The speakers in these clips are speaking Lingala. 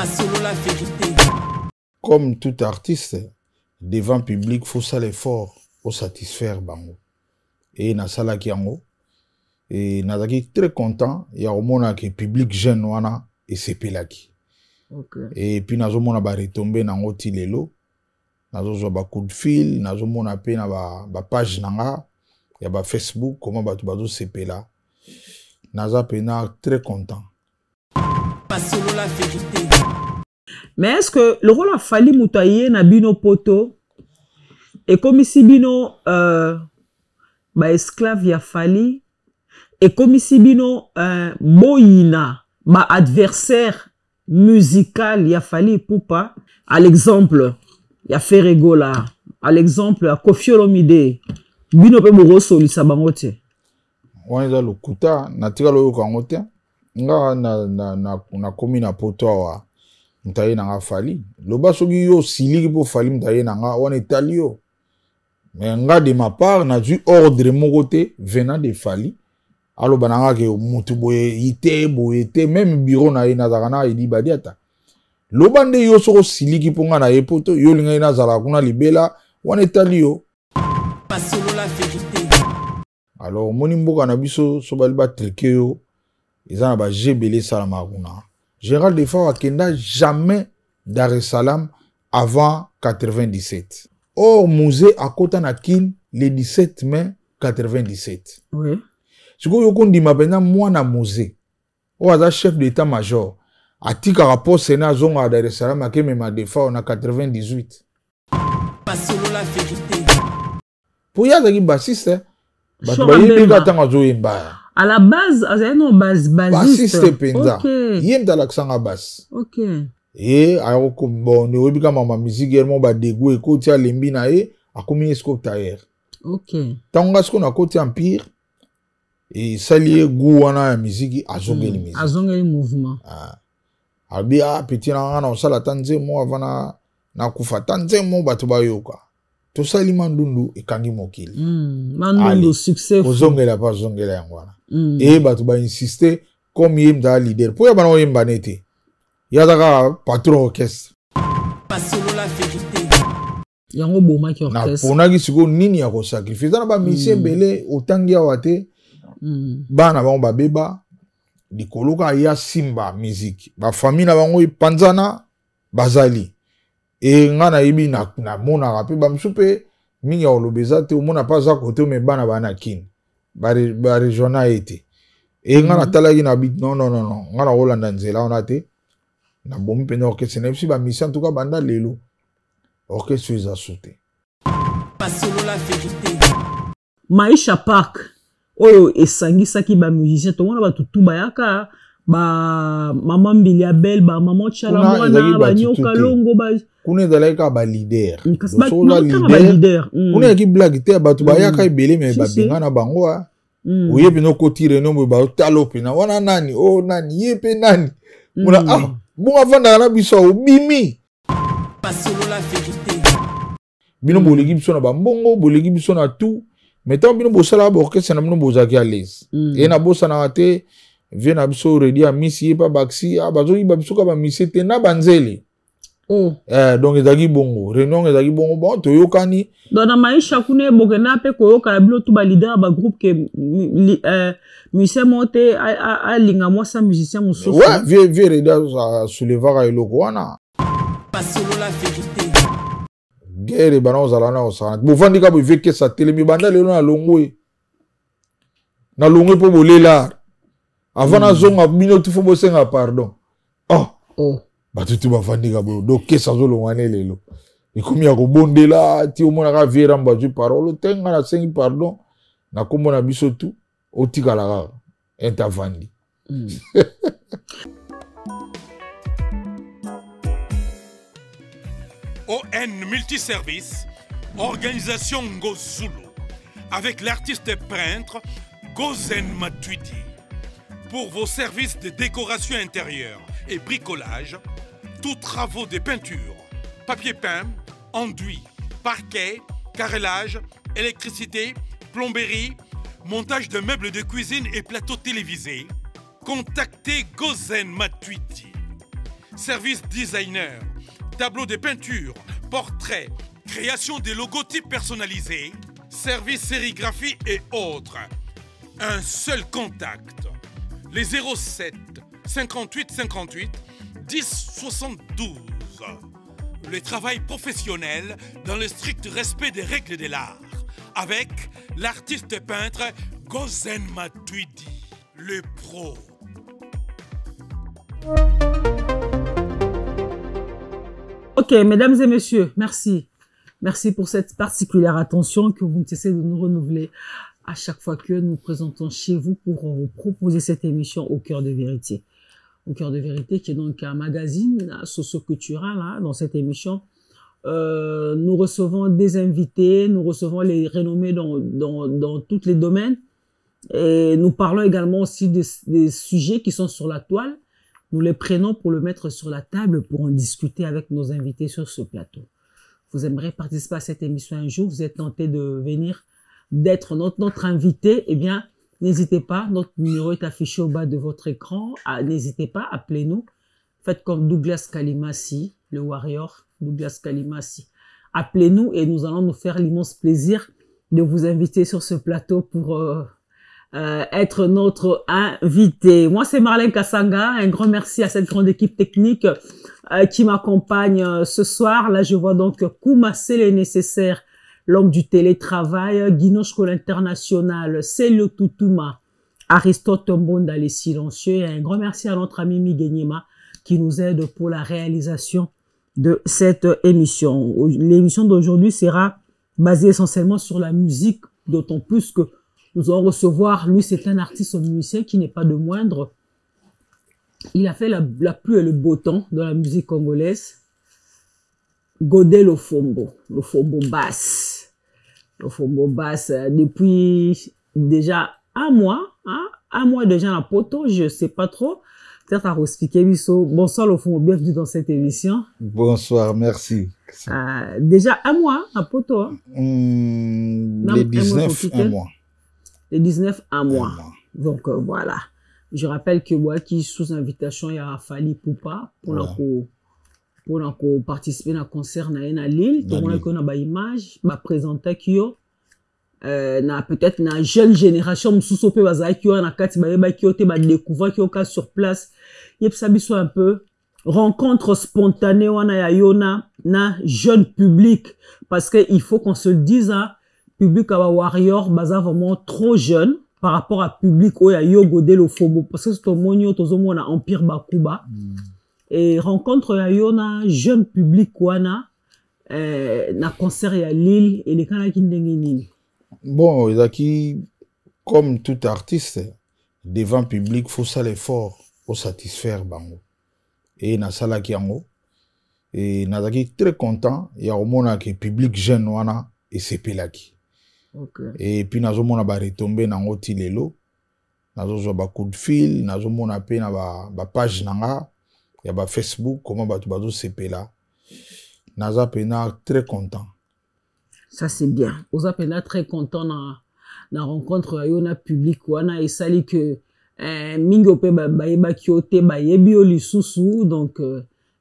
Masolo la vérité. Comme tout artiste devant public faut sala effort osatisfaire bango e nasalaki yango e nazalaki très content ya komona ke public jeune wana esepelaki. Et puis nazomona baretombe nango ti lelo, nazozwa ba coup de fil, nazomona mpe na bapage ba na nga ya bafacebook koma bato bazosepela. Naza mpena très content. Masolo la vérité. Mais est-ce que lokola Fally moto aye na bino poto ekomisi bino baesclave ya Fally, ekomisi bino boyina baadversaire musical ya Fally Ipupa, à l'exemple ya Ferre Gola, à l'exemple ya Koffi Olomide, bino mpe bokosolisa bango te? Wana eza lokuta, natikala oyoka yango te. Nga nakomi na poto awa, moto aye na nga Fally. Loba soki yo osiliki mpo Fally moto aye na nga, wana etali yo. Mais nga de ma part nazwi ordre moko te venant de Fally aloba na nga ke motu boye te boye te. Même bureau na ye nazalaka na Edi Badiata. Loba nde yo soki osiliki mpo nga na ye poto, yo olingaki nazalaka kuna libela, wana etali yo. Masolo la vérité. Alors omoni mboka na biso so bali batrike yo, eza na baje ebele esalamaka kuna. Général Defao akenda jamais Dar es Salaam avant 97. Or Mzee akota na Kin le 17 mai 97. Sikoyo okondima mpenza mwana Mzee oyo aza chef d'état major atikaka poste na azongaka Dar es Salaam akemema Defao na 98. Masolo la vérité. Po ye azalaki bassiste, bato bayebi kaka ntango azoyemba. À la base azalaki no base bassiste mpenza. Ye moto alakisanga basse. Ye ayako bon, oyebi kaka mama musique ye mo badegu ekoti alembi na ye akomi ye sikoyo tailleur. Ntango nga sikoyo nakoti empire esali ye goût wana ya musique, azongeli musique. Azongeli mouvement. Abi a petit na nga na osala ata nzembo avant nakufa, ata nzembo bato bayoka. Tosali mandundu ekangi mokili. Mandundu succès. Kozongela pa azongela yango wana. E bato bainsiste comme ye moto aza leader mpo ya bana oyemba ne te, ye aza kaka patron orchestre. Masolo la vérité. Yango bomaki orchestre. Naponaki sikoyo nini ya kosacrifie. Eza na bamisie ebele otangi awa te. Bana bango babeba likolo kaka ya simba musique, bafamille na bango epanzana bazali. E nga nayebi namonaka mpe bamosusu mpe mingi ya koloba eza te, omona mpe aza kote me bana baa na kini barejoina ye te. E nga natalaki na bi non non non non, nga nakolanda nzela wana te, nabomi mpenza orchestre. Nayebisi bamisi en tout cas banda lelo orchestre eza su te. Masolo la vérité. Maisha Park oyo esangisaki ba musicien, tomona bato tu bayaka, ba mama Mbilia Bel, ba mama Tshala Mwana, ba Nyoka Longo, ba kuna ezalaki kaka ba leader. Kasi ba leader. Kuna ezalaki blague te, bato bayaka ebele me babenga na bango. Oye mpenza okoti réunion boye baotala mpena wana nani o nani ye mpe nani mona ah bongo avandaka na biso obimi. Masolo la vérité. Bino boleki biso na bambongo, boleki biso na tout, mais ntango bino bosalaka baorchestre na bino bozalaki à l'aise. E nabosanaka te vie na biso redi ya misi ye mpa baxi bazoyiba biso kaka bamisie te na banzele. Donc ezalaki bongo, réunion ezalaki bongo, bon toyokani. Donc na maisha kuna ebokenda mpe koyokana bino tu baleader ya bagroupe ke musicien moko te alinga mwasi ya musicien mosusu. Ouais, vie redi asoulevaka eloko wana. Masolo la vérité. Guerre ebana ozala na osala. Bovandi ka boye kesa telemi banda lelo na longwe. Na longwe mpo bolela. Avant nazonga bino tu fo bosenga pardon. Oh. Bato tu bavandi ka boye. Donc kesa azolongwa ne lelo. Ekomi ya kobondela ti omonaka vie Rambo azwi parole te nga nasengi pardon na kombo na biso tu otikala kaka intavandi. ON Multiservice, organisation Ngozulu, avec l'artiste peintre Gozen Matuidi. Pour vos services de décoration intérieure et bricolage, tous travaux de peinture, papier peint, enduit, parquet, carrelage, électricité, plomberie, montage de meubles de cuisine et plateaux télévisés, contactez Gozen Matuidi. Service designer, tableau de peinture, portrait, création des logotypes personnalisés, service sérigraphie et autres. Un seul contact. Les 07 58 58 10 72. Le travail professionnel dans le strict respect des règles de l'art. Avec l'artiste peintre Gozen Matuidi, le pro. Ok, mesdames et messieurs, merci. Merci pour cette particulière attention que vous ne cessez de nous renouveler à chaque fois que nous présentons chez vous pour vous proposer cette émission Au cœur de vérité. Au cœur de vérité, qui est donc un magazine socio-culturel hein, dans cette émission. Nous recevons des invités, nous recevons les renommés dans tous les domaines. Et nous parlons également aussi des sujets qui sont sur la toile. Nous les prenons pour le mettre sur la table pour en discuter avec nos invités sur ce plateau. Vous aimeriez participer à cette émission un jour, vous êtes tenté de venir, d'être notre invité, eh bien, n'hésitez pas, notre numéro est affiché au bas de votre écran. Ah, n'hésitez pas, appelez-nous. Faites comme Douglas Kalimasi, le warrior, Douglas Kalimasi. Appelez-nous et nous allons nous faire l'immense plaisir de vous inviter sur ce plateau pour être notre invité. Moi, c'est Marlène Kassanga. Un grand merci à cette grande équipe technique qui m'accompagne ce soir. Là, je vois donc Kouma, c'est le nécessaire, l'homme du télétravail, Guinoche l'international, c'est le Toutouma, Aristote Mbonda, les silencieux. Et un grand merci à notre ami Miguel qui nous aide pour la réalisation de cette émission. L'émission d'aujourd'hui sera basée essentiellement sur la musique, d'autant plus que nous allons recevoir, lui c'est un artiste musicien qui n'est pas de moindre. Il a fait la pluie et le beau temps dans la musique congolaise. Godé Lofombo, Lofombo basse. Lofombo basse, depuis déjà un mois, hein, un mois déjà à Poto, je sais pas trop. Peut-être à expliquer, Bisso. Bonsoir Lofombo, bienvenue dans cette émission. Bonsoir, merci. Déjà un mois à Poto. Hein? Les 19, un mois. Les 19, un mois. Donc voilà. Je rappelle que moi qui sous invitation, il y a Fally Ipupa pour la pour participer à un concert na Lille. Tout le monde a une image, ba présenter kyo. Na peut-être na jeune génération mususu pe bazali kyo na kati ba yeba kyo te ba découvrir kyo ka sur place. Yebisa biso un peu rencontre spontanée wana ya yona na jeune public, parce que il faut qu'on se dise hein, public à warrior baza vraiment trop jeune par rapport à public oya yo Godé Lofombo, parce que c'est monio tozomo na Empire Bakuba. Et rencontre ya yona jeune public wana na concert ya Lille et les kana ki ndenge nini. Bon, ezaki comme tout artiste devant public faut ça l'effort pour satisfaire bango. Et na sala ki yango et nazaki très content ya omona ke public jeune wana esepelaki. Okay. Et puis nazomona ba retomber nango ti lelo, nazozwa ba coup de fil, nazomona pe na ba page nanga ya ba Facebook comment bato bazo sepela. Naza pena très content. Ça c'est bien. Oza pena très content na rencontre ya yo na public wana esali que mingi ope bayebaki yo te, bayebi yo lisusu, donc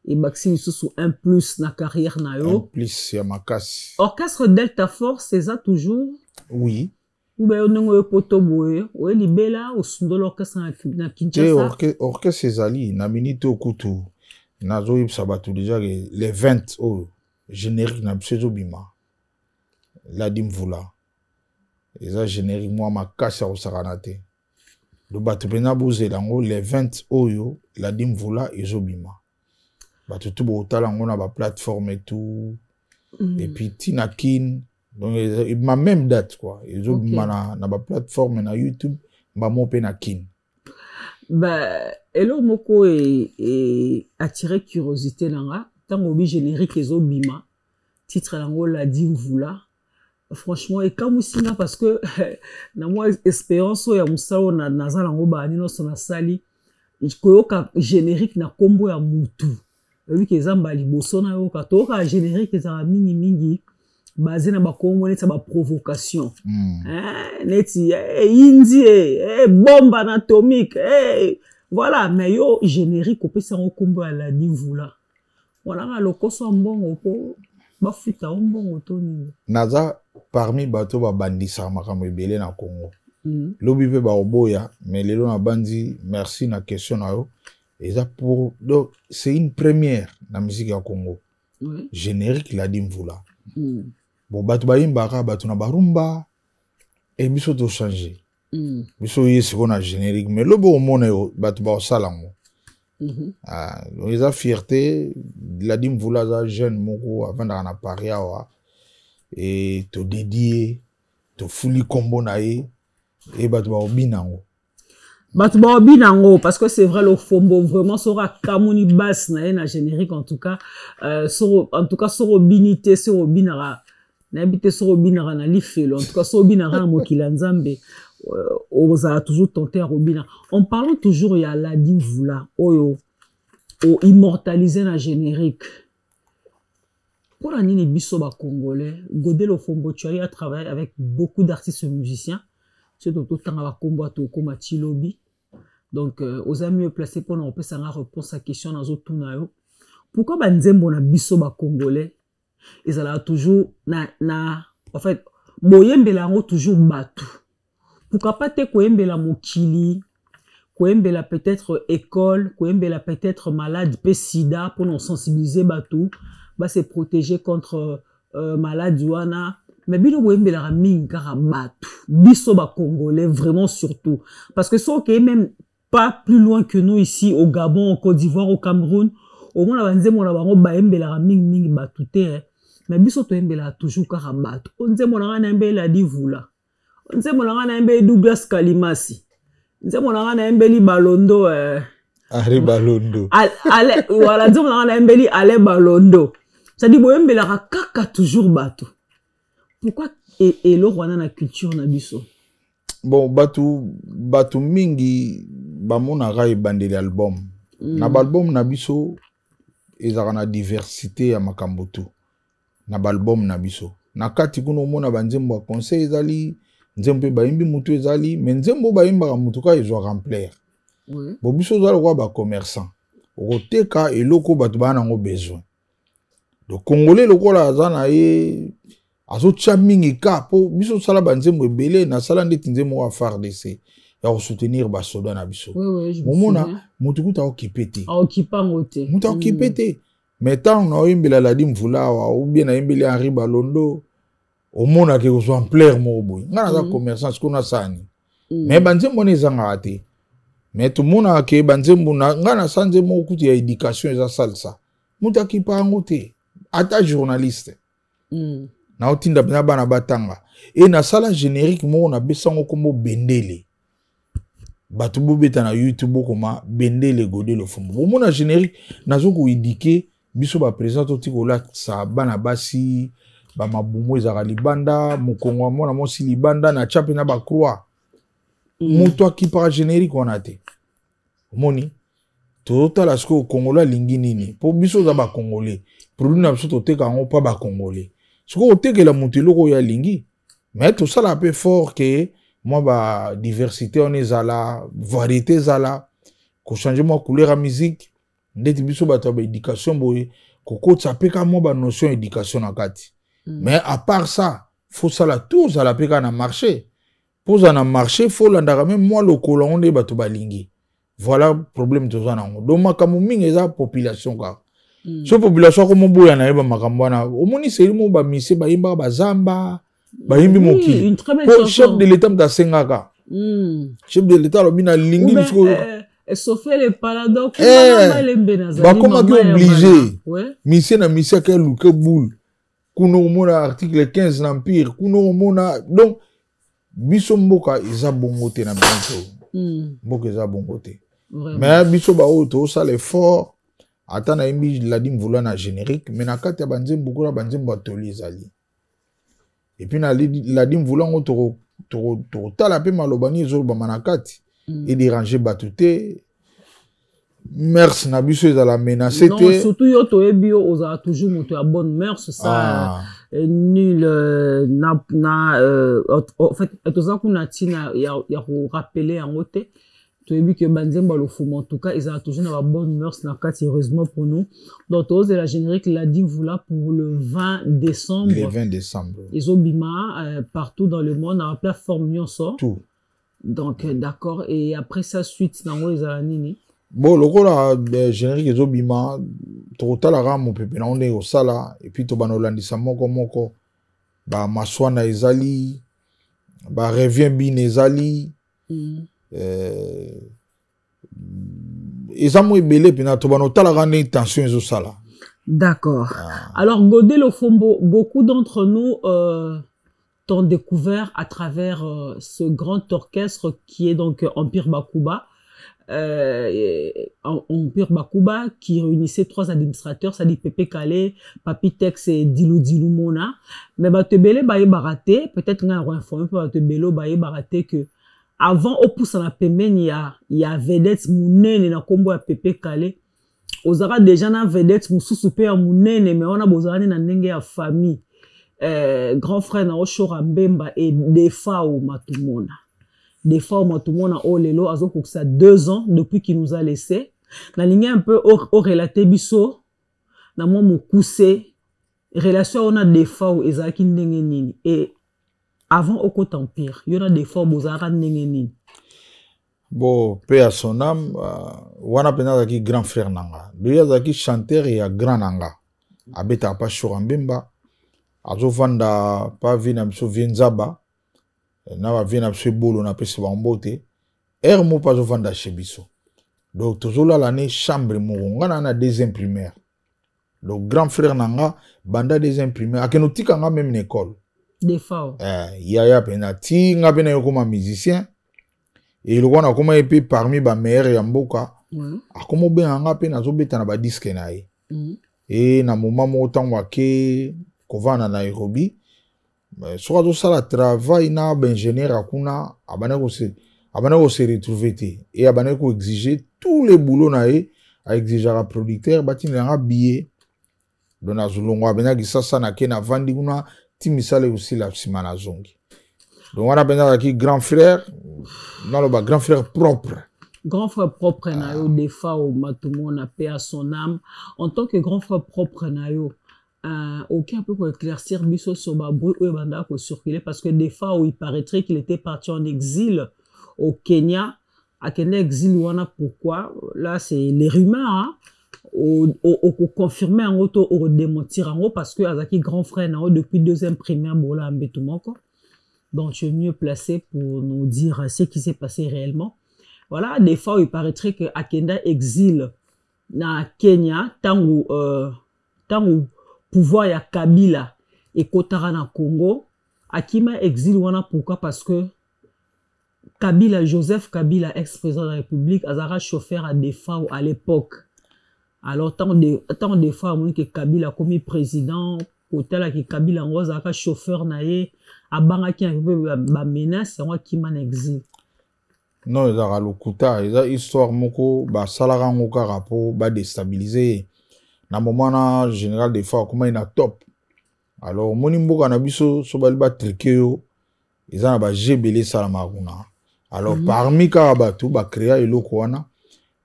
ebakisi lisusu un plus na carrière na yo. Un plus ya makasi. Orchestre Delta Force eza toujours? Oui. Ou bien ndenge oyo poto boye, oye libela osundoli orchestre na Kinshasa? Te, orchestre ezali na minute okutu nazoyebisa bato déjà que les 20 oyo générique na biso ezobima. Ladi Mvula eza générique mwa makasi ya kosakana te. Do bato mpena bozela yango les 20 oyo Ladi Mvula ezobima. Bato tu botala yango na ba plateforme et tout. Et puis Tina Kin, donc ma même date quoi. Ezobima na ba plateforme na YouTube, ba mo pe na Kin. Ba elo moko e attirer curiosité nanga tango bi générique ezobima titre yango Ladi Mvula. Franchement, et comme aussi là, parce que na moi expérience ya musalo na nazala ngo ba nino so na sali koyoka générique na kombo ya mutu. Oyebi ke eza mbala liboso na yoka toyoka générique ezala mingi mingi basé na ba kombo neti ba provocation. Hein, neti indi bombe anatomique, Voilà, mais yo générique opesi yango nkombo ya Ladi Mvula. Wana kaka lokoso ya mbongo mpo bafuta yo mbongo to nini? Naza parmi bato babandisaka makambo ebele na Congo. Lobi mpe bakoboya, mais lelo nabandi. Merci na question na yo. Eza pour, donc c'est une première na musique ya Congo. Générique Ladi Mvula. Bon, bato bayimbaka bato na barumba e, biso tochange. Biso ye sikoyo na générique, mais lobi omona yo bato bakosala yango. Ah, donc eza fierté. Ladi Mvula aza jeune moko avandaka na Paris awa e, todédier, tofuli nkombo na ye e, bato bakobina yango. Bato baobina yango, parce que c'est vrai, Lofombo vraiment, soko akamoni base na ye na générique, en tout cas, soko, en tout cas soko obini te, soko obinaka, nayebi te, soko obinaka na lifelo, en tout cas soko obinaka na mokili ya Nzambe, ozala toujours tenté ya kobina. En parlant toujours ya Ladi Mvula oyo oimmortalise na générique, mpona nini biso Bacongolais, Godé Lofombo, tu as eu à travailler avec beaucoup d'artistes musiciens, soki totanga bakombo ya tokóma ti lobi, donc oza mieux placé mpona kopesanga réponse ya question nazotuna yo: pourquoi banzembo na biso Bacongolais ezalaka toujours na, en fait, boyembela yango toujours bato? Pourquoi pas te koyembela mokili, koyembela peut-être école, koyembela peut-être malade mpe sida, mpona sensibiliser bato base protéger contre maladie wana? Mais bino boyembelaka mingi kaka bato. Biso Bacongolais vraiment, surtout parce que soki okei même pas plus loin que nous ici, au Gabon, au Côte d'Ivoire, au Cameroun, omona banzembo na bango bayembelaka mingimingi bato te. Mais biso toyembelaka toujours kaka bato. O nzembo na ngai nayembeli Ladi Vula, nzembo na ngai nayembeli Douglas Kalimasi, nzembo na ngai nayembeli Balondo, Ari Balondo. Ale, voilà, nzembo na ngai nayembeli Ale Balondo. C'est-à-dire boyembelaka kaka toujours bato. Pourquoi eloko wana na culture na biso? Bon, bato mingi bamonaka ebandeli album. Na baalbum na biso ezalaka na diversité ya makambo tu. Na baalbum na biso na kati kuna, omona banzembo ya conseil ezali, nzembo mpe bayimbi mutu ezali, mais nzembo bayimbaka mutu kaka ezwaka ampleur. Bo biso oza lokola bacommerçant, okoteka eloko bato baa nango besoin. Donc Congolais lokola aza na ye, azotia mingi ka mpo biso tosala banzembo ebele. Nasala ndeti nzembo ya FARDC ya kosoutenir basoda na biso. Momona motu kuta aokipe te. Moto aokipe te. Mais ntango naoyembela Ladi Mvula awa ou bien nayembeli Henri Balondo, omonaka ekozwa ampleur moko boye. Ngai naza commerçant, sikoyo nasala nini? Mais banzembo wana ezangaka te. Mais tomonaka ke banzembo ngai nasala nzembo moko kutu ya éducation, eza salsa, moto akipa yango te, ata journaliste. Naotinda mpenza bana batanga e. Nasala générique moko, nabesango nkombo Bendele. Bato bobeta na YouTube, bokoma Bendele Godé Lofombo, bomona générique. Nazo koéduquer biso baprésident, toti kolatisa bana basi bamabumu ezalaka libanda, mokongo ya mwana mwasi libanda, natya mpe na bacroix. Moto akipaka générique wana te. Omoni, tozotala sikoyo Congolais alingi nini, mpo biso oza Bacongolais, produit na biso toteka yango mpa Bacongolais. Sikoyo otekela moto eloko oyo alingi, mais tosala mpe fort ke mwa badiversité wana ezala, variété ezala, kochange mwa couleur ya musique. Ndeti biso bato ya baéducation boye, kokotisa mpe ka mwa banotion ya éducation na kati. Mais à part ça, fosala tout, ozala mpe kaka na marché. Mpo ozala na marché, fo olandaka même mwa lokolo yango nde bato balingi. Voilà problème toza nango. Donc makambo mingi eza population kaka. So population akomoboya na ye bamakambo wana, omoni seri mo bamisie bayimbaka bazamba, bayimbi mokili po chef de l'État moto asengaka. Chef de l'État alobi nalingi. Bakomaki obligé, misie na misie ake luke boule kuna, omona article 15 na empire kuna, omona. Donc biso mboka eza bongo te na biso. Mboka eza bongo te. Mais biso baoyo tozosala effort, ata nayembi Ladi Mvula na générique, mais na kati ya banzembo kuna, banzembo ya toli ezali. Et puis na Ladi Mvula yango, tokotala mpe maloba nini ezolobama na kati, edérange bato te, mœurs na biso ezala menacé te. Surtout yo, toyebi yo, ozala toujours moto ya bonne mœurs, ça, ah. Nul na en fait toza kuna ntina ya korappeler yango te. Toyebi que banzembo ya Lofombo, en tout cas, ezala toujours na ba bonne mœurs na kati, heureusement pour nous. Donc tozela générique Ladi Mvula pour le 20 décembre. Le 20 décembre. Ezobima partout dans le monde, na plateforme nyonso. Tout. Donc d'accord, et après ça, suite nango ezala nini? Bon, lokola générique ezobima, tokotalaka mopepe nango ndenge kosala, et puis tobanda kolandisa moko moko. Bamaswana ezali, barevient bine ezali, eza mo ebele mpena, tobanda kotalaka ndenge tension ezosala. D'accord. Alors Godé Lofombo, beaucoup d'entre nous t'ont découvert à travers ce grand orchestre qui est donc Empire Bakuba. Empire Bakuba qui réunissait trois administrateurs, c'est-à-dire Pépé Kalé, Papi Tex et Dilou Dilou Mona. Mais bato ebele bayeba te, peut-être nga informé bato ebele bayeba te que avant opusana pembeni ya vedette munene na kombo ya Pépé Kalé, ozaka déjà na vedette mususu pe ya munene, mais wana bozalani na ndenge ya famille. Grand frère na Oshora Mbemba et Defao Matumona. Defao Matumona oyo lelo azokokisa 2 ans depuis qu'il nous a laissé. Nalingi un peu orelater biso na mwa mokuse relation oyo na Defao ezalaki ndenge nini, et avant okota Empire, yo na Defao bozalaka ndenge nini? Bon, paix à son âme. Wana mpenza azalaki grand frère na nga. Doyi azalaki chanteur ya grand na nga, abetaka pa Shora Mbemba, azovanda pa vie na biso, vie Nzaba na bavie na biso ebolo, napesi bango mbote. Heure moko mpe azovanda chez biso, donc tozolala ne chambre moko. Nga na deuxième primaire. Donc grand frère na nga, banda deuxième primaire, akende otika nga même na école. Defao? Yaya mpenza, ti nga mpe na ye okoma musicien, eloko wana akoma ye mpe parmi bameilleur ya mboka. Akoma obenga nga mpe nazobeta na badisques na ye. E na moment moko, ntango ake kovanda na Nairobi, soki azosala travail na baingénieur akuna, abandaki kose retrouver te e abandaki koexiger tous les boulot na ye, aexigeaka producteur batindelanga billet. Donc nazolongwa mpenza Kisasa, nake navandi kuna ti misala ekosila, nsima nazongi. Donc wana mpenza azalaki grand frère, naloba grand frère propre. Grand frère propre na yo, Defao Matumona, paix à son âme. En tant que grand frère propre na yo, ok, un peu pour éclaircir biso sur babruit oyo ebandaka kocirculer, parce que Defao, il paraîtrait qu'il était parti en exil au Kenya. Akende exil wana pourquoi? Là, c'est les rumeurs, hein. Okoconfirmer yango to okodémentir yango, parce que azalaki grand frère na yo depuis deuxième primaire, bola mbetu moko. Donc tu es mieux placé pour nous dire ce qui s'est passé réellement. Voilà, des fois il paraîtrait que akenda exil na Kenya ntango ntango pouvoir ya Kabila ekotaka na Congo. Akima exil wana pourquoi? Parce que Kabila, Joseph Kabila, ex-président de la République, azalaka chauffeur à Defao à l'époque. Alors ntango Defao amoni ke Kabila akomi président, kotalaki Kabila yango azalaka chauffeur na ye, abangaki mpe bamenace yango, akima na exil. Non, ezalaka lokuta, eza histoire moko basalaka yango kaka mpo badéstabiliser ye. Na moment na général Defao akomaki na top. Alors omoni mboka na biso, so bali batriquer yo, eza na bajeu ebele esalamaka kuna. Alors parmi kaka bato bacréa eloko wana,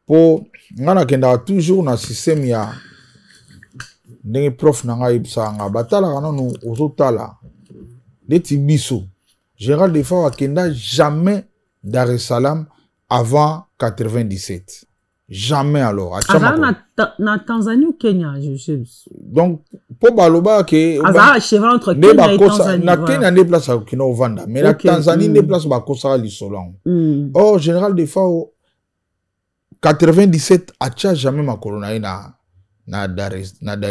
mpo ngai nakendaka toujours na système ya ndenge prof na ngai ayebisaka nga, batalaka nanu, ozotala neti biso, général Defao akenda jamais Dar es Salaam avant 97, jamais. Alors azala na Tanzanie ou Kenya, je Donc mpo balobaka ke azala à cheval entre Kenya et Tanzanie. Na Kenya nde place akokenda ovanda, mais na Tanzanie nde place bakosaka lisolo yango. Or général Defao, 97, atia jamais makolo na ye na Dar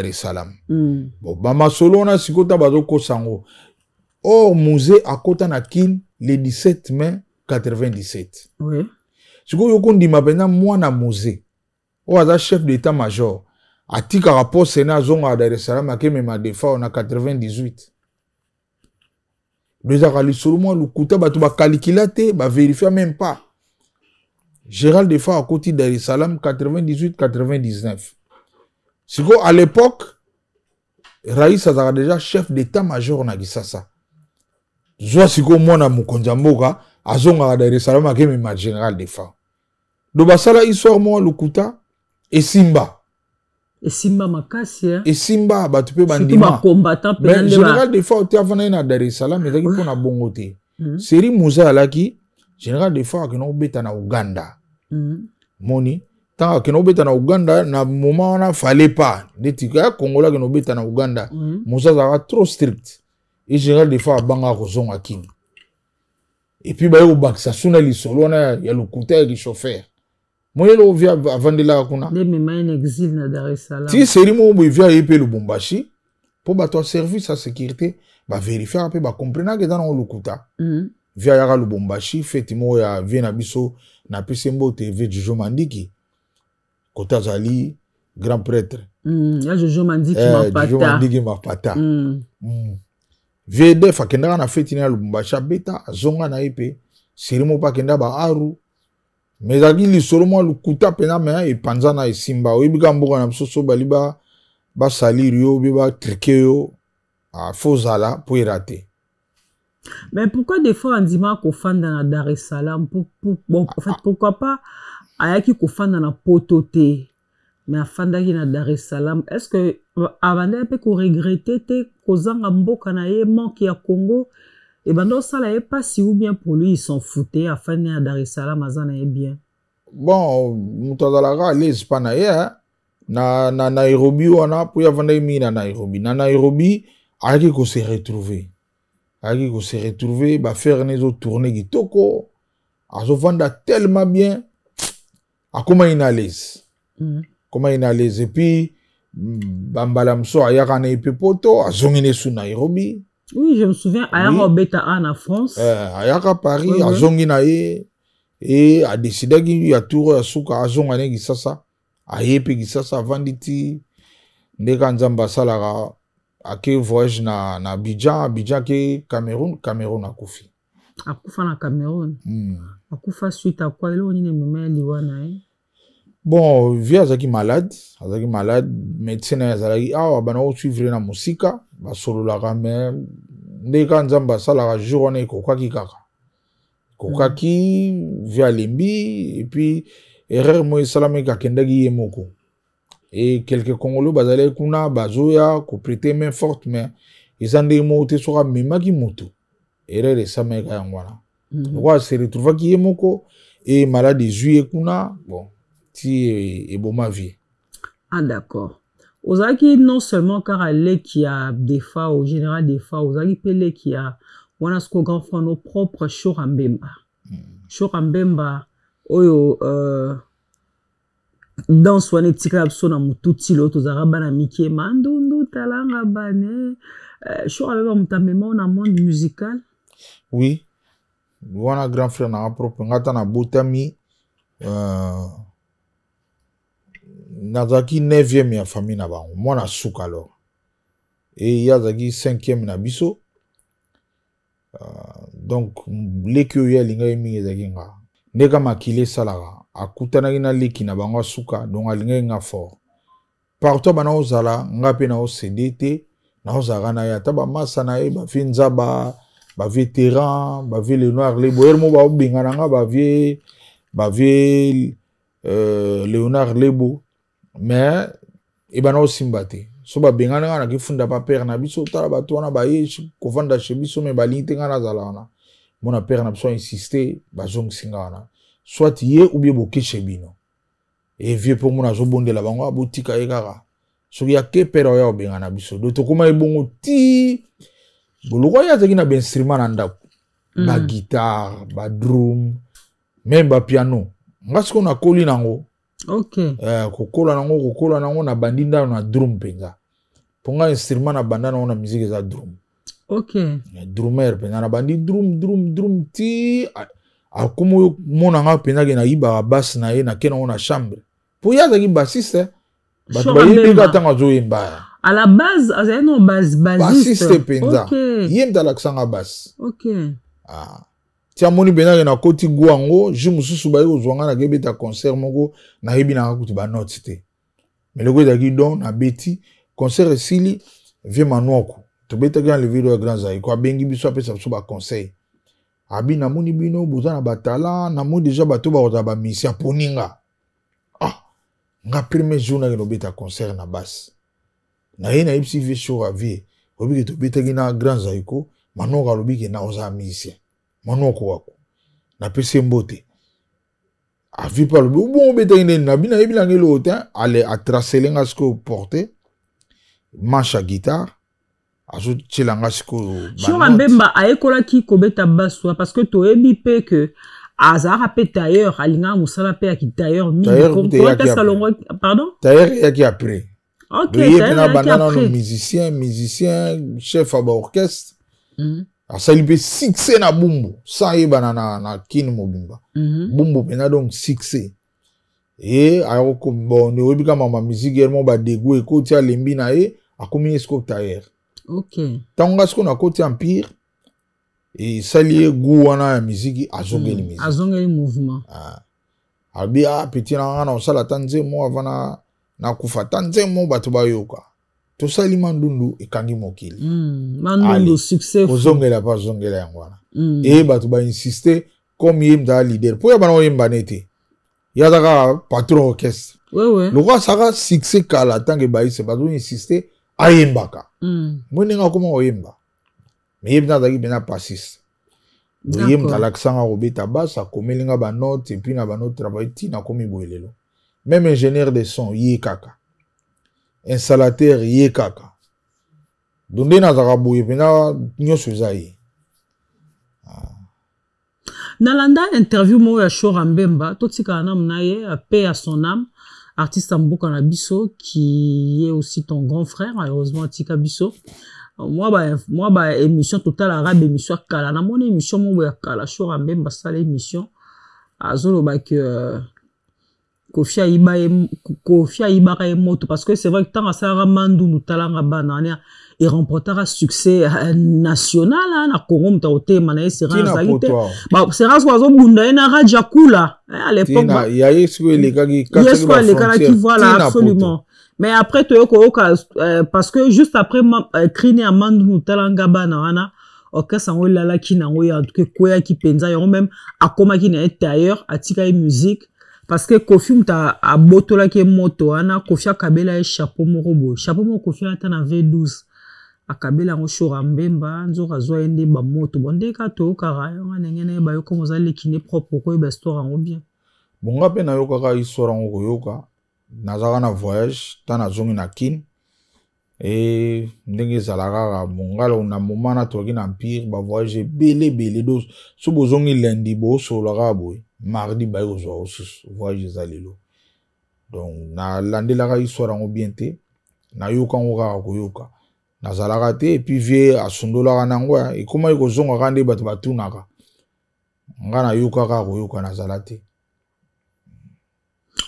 es Salaam. Bon, bamasolo wana sikoyo ta bazokosa yango. Or Mzee akota na Kine le 17 mai 97. Sikoyo okondima mpenza mwana Mzee oyo aza chef d'état major atikaka poste ne, azongaka Dar es Salaam, akemema Defao na 98? Do ezalaka lisolo mwa lokuta, bato bakalikila te, bavérifia même pas. Gérald Defao akoti Dar es Salaam 98, 99. Sikoyo à l'époque, Raïs azalaka déjà chef d'état major na Kisasa. Zwa sikoyo mwana mokonzi ya mboka azongaka Dar es Salaam, akemema général Defao. Do basala histoire moko lokuta esimba. Esimba makasi, eh? Esimba, bato mpe bandima. Mais général Defao te, avanda ye na Dar es Salaam, ezalaki mpona bongo te. Série Muza alaki général Defao akende kobeta na Uganda. Moni ntango akende kobeta na Uganda, na moment wana fallait pas neti ya Kongola akende kobeta na Uganda. Muza azalaka trop strict et général Defao abangaka kozonga Kini. Et puis baye kobakisa suna lisolo wana ya lokuta ya kichauffeur. Moyelo vieux avandelaka kuna. Ti série moko boye, vieux aye mpe Lubumbashi mpo bato ya service ya sécurité bavérifiaka mpe bacomprenaka eza nango lokuta. Vieux ayaka Lubumbashi, feti moko ya vieux na biso, napesi mbote, vieux Jojo Mandiki, kote azali grand prêtre. Ya Jojo Mandiki. Mapata. Jojo Mandiki Mapata. Vieux Def akendaka na feti na ya Lubumbashi, abeta, azonga na ye mpe série moko mpe akenda baaru. Mais ezalaki lisolo mwa lokuta mpenza, me epanza na esimba. Oyebi kaka mboka na biso, so bali basaliri yo be batrike yo, fo ozala mpo erate. Mais pourquoi des fois andima kofanda na Dar es Salaam? Bon, en fait, pourquoi pas ayaki kofanda na Poto te, mais afandaki na Dar es Salaam? Est ce que abandaki mpe koregretter te kozanga mboka na ye, manque ya Congo ebanda osala ye mpasi, ou bien pour lui il s'en foutait, afandi na Dar es Salaam, aza na ye bien? Bon, moto azalaka à l'aise mpa na ye na Nairobi wana, mpo ye avandaki mingi na Nairobi. Na Nairobi ayaki kose retrouver, ayaki kose retrouver, baaffaires na ezotourner kitoko, azovanda tellement bien, akomaki na l'aise. Akomaki na l'aise. Et puis bambala mosusu ayaka na ye mpe Poto, azongi na esu Nairobi. Oui, je me souviens, ayaka obeta a na France. Ayaka Paris, oui. Azongi na ye e adécidaki ya tour ya suka, azonga ne Kisasa. Aye mpe Kisasa, avandi ti ndeka Nzambe asalaka, ake voyage na Abidjan, Abidjan ake Cameroun, Cameroun akufi. Akufa na Cameroun? Akufa suite à quoi? Eloko nini emema ya liwa na ye? Bon, vieux azalaki malade, azalaki malade. Médecin na ye azalaki awa, bana kosuivre na mosika, basololaka. Mais nde kaka Nzambe asalaka, jour wana ekokaki kaka, ekokaki. Vieux alembi. Et puis erreur moko esalamaki, akendaki ye moko et quelques Congolais bazalaki kuna, bazoya koprêter main forte, mais eza ndenge moko te soki amemaki moto. Erreur esalamaki yango wana. Lokola se retrouvaki ye moko e malade ezwi ye kuna, bon, ti eboma vieux. Ah d'accord. Ozalaki non seulement kaka leki ya Defao, général Defao, ozalaki mpe leki ya wana siko grand frère no propre, Shora Mbemba. Shora Mbemba oyo danse wana etikala biso na motu tilo tozalaka bana mike, mandundu talanga bane. Shora Mbemba moto amema na monde musical. Oui, wana grand frère nanga propre. Nga ata nabotami, nazalaki neuvième ya famille na bango, mwana suka. Alors e ye azalaki cinquième na biso. Donc leki oyo ye alingaki mingi ezalaki nga. Ndeka makili esalaka, akutanaki na leki na bango asuka, donc alingaki nga fort. Partout bana ozala, nga mpe naosede te, naozalaka na ye, ata bamasa na ye, bavieux Nzaba, bavieux Terran, bavieux Léonard Lebo, ere mo baobengana nga bavieux Léonard Lebo. Mais ebana osimba te. So babengani nga, nakifunda pa père na biso: tala, bato wana baye kovanda chez biso, me balingi te nga nazala wana. Mona père na biso insiste, bazongisi nga wana, soit ye ou bien boke chez bino. E vieux mpo mona azobondela bango, abotika ye kaka soki ake, père oyo obengana biso. Do tokóma ebongo ti boloko. Ye azalaki na bainstrument na ndako, baguitare, badrum, même bapiano. Nga sikoyo nakoli nango. Kokola nango, kokola nango, nabandi ndano na drum mpenza, mpo nga instrument na banda nango na musique eza drum. Drummer mpenza. Nabandi drum, drum, drum ti akomi oyo mona nga mpenza ke nayibaka basse na ye, nake nango na chambre, mpo ye azalaki bassiste. Bato bayebi ka ntango azoyemba. À la base azali no bassiste mpenza. Ye moto alakisanga basse. Ah. Ti amoni mpenza ke nakoti gu yango, jour mosusu baye kozwa nga, nakebeta concert moko, nayebi nanga kutu banote te, mais loko ezalaki don, nabeti concert, esili, vieux Manuaku, tobetaki na levilo ya Grand Zaiko, abengi biso, apesa biso baconseil. Abi namoni bino boza na batalent, namoni déjà bato bakozala bamisi, aponi nga. Ah, nga premier jour nakende obeta concert na basse na ye, nayebisi vieux Shora: "Vieux, oyebi ke tobetaki na Grand Zaiko, Manoko alobi ke na ozala musicien." Manoko wako napesi ye mbote. Avi mpe alobi: "Bongo obetaki ndeni?" Nabi: "Nayebi nanga eloko te." Ale atracele nga sikoyo porte manche ya guitare, azotiela nga sikoyo. Shora Mbemba ayekolaki kobeta basse wa, parce que toyebi mpe ke azalaka mpe tailleur, alingaka mosala mpe ya kitailleur mingi. Pardon? Tailleur eyaki après. Ok. Ye mpena banda nano musicien, chef ya baorchestre. Asali mpe succès na Bumbu sans yebana na Kini mobimba. Bumbu mpena, donc succès e ayako. Bon, oyebi ka mama musique ye mo badegu ekoti, alembi na ye, akomi ye sikoyo tailleur. Ntango nga sikoyo nakoti Empire, esali ye gu wana ya miziki, azongeli musique. Azongeli mouvement. Alobi: "Ah, petit na nga, na kosala ata nzembo avant nakufa, ata nzembo bato bayoka." Tosali Mandundu, ekangi mokili. Mandundu succès. Kozongela mpe azongela yango wana. E bato bainsiste comme ye moto aza leader, mpo ya bana oyemba ne te, ye aza kaka patron orchestre. Lokola asalaka succès kala ntango ebayise, bato insiste ayembaka. Moi ndenge akoma koyemba, mais ye mpenza azalaki mpenza bassiste. Ye moto alakisanga kobeta basse, akomeli nga banote, et puis na banote travail ntina akomi boye lelo. Même ingénieur de son ye kaka, installateur ye kaka. Donc nde nazalaka boye mpenza, nyonso eza ye. Nalanda interview moko ya Shora Mbemba, totikala namu na ye, paix à son âme, artiste ya mboka na biso, qui est aussi ton grand frère. Malheureusement atika biso. Mwa ba émission totalaka, ba émission ya kala, namoni émission moko ya kala, Shora Mbemba asala émission, azoloba ke Kofi ayiba ye, Kofi ayibaka ye moto, parce que c'est vrai que ntango asalaka Mandundu talanga bana wana, eremportaka succès national na Congo. Moto akotema na ye Seran azalaki te. Seran soko azobunda ye na Raja Kula à l'époque. Ye sikoyo elekaki. Ye sikoyo alekalaki, voilà, absolument. Mais après toye koyoka, parce que juste après cri ya Mandundu talanga bana wana, orchestre yango elalaki nango ye, en tout cas ekweyaki mpenza yango. Même akomaki na ye tailleur, atika ye musique, parce que Kofi moto abotolaki ye moto wana. Kofi akabela ye chapeau moko boye, chapeau moko Kofi ata na V12, akabela yango Shora Mbemba. Nzoka azwa ye nde bamoto. Bon, nde kaka toyokaka yango ndenge nayeba yo komo oza leki ne propre, okoyeba histoire yango bien. Bon, nga mpe nayokaka histoire yango koyoka. Nazalaka na voyage, ntan nazongi na Kine, e ndenge ezalaka kaka mongala na moment na toki na Empire, bavoyage ebele ebele. Do so bozongi lundi, bosolola kaka boye, mardi baye kozwa osusu voyage eza lelo. Donc nalandelaka histoire yango bien te, nayoka yango kaka koyoka, nazalaka te. Et puis vieux asundolaka nango, ekomaki kozonga kaka nde bato batunaka nga, nayoka kaka koyoka, nazala te.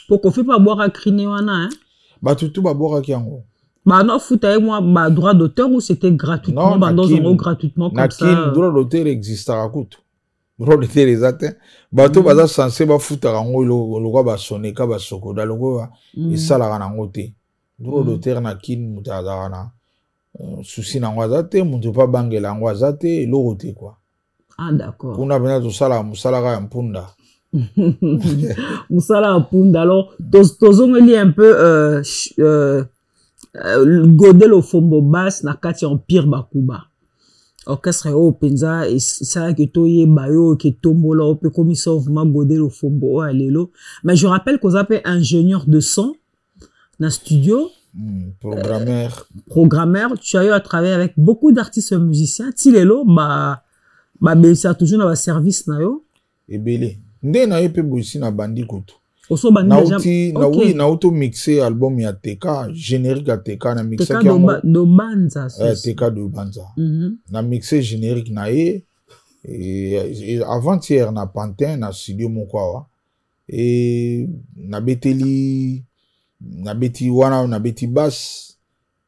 Po Kofi mpe abwaka cri ne wana? Bato tu babwakaki yango. Bando afuta ye mwa badroit d'auteur ou c'était gratuitement? Bando ozongo gratuitement comme na ça? Kine droit d'auteur existaka kutu, droit d'auteur eza te. Bato baza censé bafutaka yango lokwa basoneka basokoda lokwa esalaka nango te. Droit d'auteur na Kine, moto azalaka na susi nango aza te, moto mpe abangela yango aza te, eloko te quoi. Ah, d'accord. Kuna mpenza tosalaka mosala kaka ya mpunda. Mosala ya mpunda. Alors tozongeli un peu Godé Lofombo, basse na kati ya Empire Bakuba, orchestre oyo mpenza esalaki toyeba yo, ke tombola oyo mpe komisa vraiment Godé Lofombo oyo ya lelo. Mais je rappelle koza mpe ingénieur de son na studio. Programmeur. Programmeur. Tu as eu à travailler avec beaucoup d'artistes musiciens. Ti lelo babebisaka toujours na baservice na yo? Ebele nde na ye mpe boyisi na bandi kutu. Nauti okay. Nauti mixe album ya Teka, générique ya Teka na mixaki yango. Dobanza. Teka Dobanza. Na mixe générique na ye avant-hier na Pantin, na studio moko awa. E nabeteli, nabeti wana, nabeti basse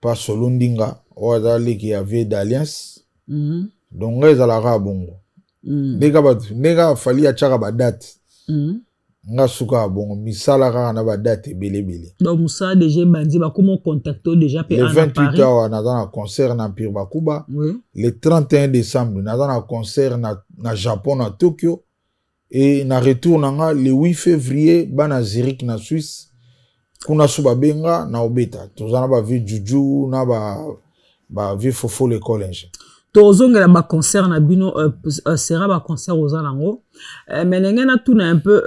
pa solo ndinga oyo aza leki ya vie d'alliance. Donc ngai ezalaka bongo. Ndenge bato, ndenge Fally atiaka badate. Nga suka ya bongo, misala kaka na badate ebele ebele. Donc mosala déjà ebandi, bakoma contacte déjà mpe. Le 28 awa naza na concert na Empire Bakuba. Le 31 décembre naza na concert na Japon, na Tokyo, et na retour na nga le 8 février, bana Zurich na Suisse kuna so babenga na obeta. Toza na bavieux Juju na bavieux Fofo l'école ingé. Tozongela baconcert na bino, sera baconcert oza nango, mais ndenge natuna un peu,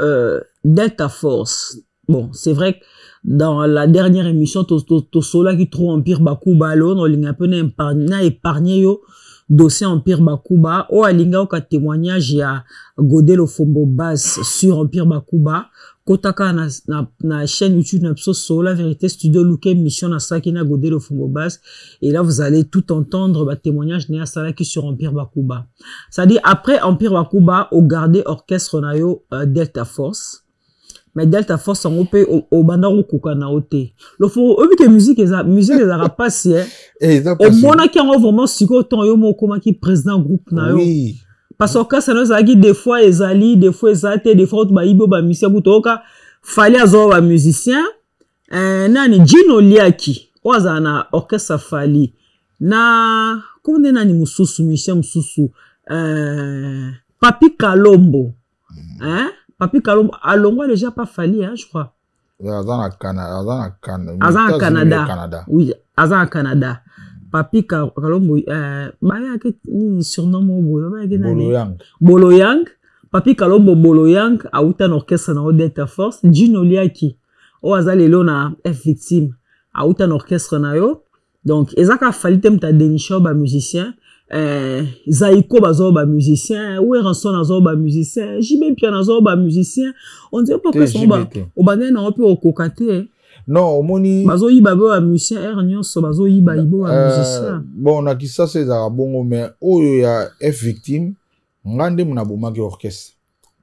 Delta Force, bon, c'est vrai que dans la dernière émission tosolaki trop Empire Bakuba. Lelo naolinga mpe na épargne yo dossier Empire Bakuba. Oyo alinga oka témoignage ya Godel Fombo Base sur Empire Bakuba, kotaka na chaîne YouTube na biso, Solo la Vérité Studio, luka émission nasalaki na Godel Fombo Base, et là vous allez tout entendre, batémoignage na ye asalaki sur Empire Bakuba. C'est-à-dire, après Empire Bakuba, ogarde orchestre na yo, Delta Force, mais Delta Force yango mpe obanda kokoka na yo te. Lofo oyebi ke musique eza, musique ezalaka mpasi. Omonaki yango vraiment sikoyo ntongo yo moko okomaki président groupe na yo? Oui. Parce que orchestre na yo ezalaki des fois ezali, des fois eza te, des fois oto bayibi oyo bamusicien kutu. Oyoka Fally azwa bamusicien, nani, Jino Liaki oyo azala na orchestre Fally, na kombo nde nani mosusu, musicien mosusu, Papi Kalombo, hein? Papi Kalombo alongwa déjà pa Fally, hein, je crois. Aza na Canada, aza na Canada. Aza na Canada. Canada. Oui, aza na Canada. Papi Kalombo, bayaki nini, surnom moko boye bayaki nani? Boloyang. Boloyang, Papi Kalombo Boloyang awuta na orchestre na yo Delta Force. Jino Liaki oyo aza lelo na F Victime awuta na orchestre na yo. Donc eza kaka Fally te moto adéniche oyo bamusicien. Zaiko bazwa bamusicien, Werrason azwa bamusicien, JB Mpiana azwa bamusicien. On dirait mpo orchestre yango obandeli nango mpe okoka te. Non, omoni. Bazoyiba be bamusicien aire nyonso, bazoyiba yibo bamusicien. Bon, na Kisasa ezalaka bongo, mais oyo ya F Victime, nga nde nabomaki orchestre.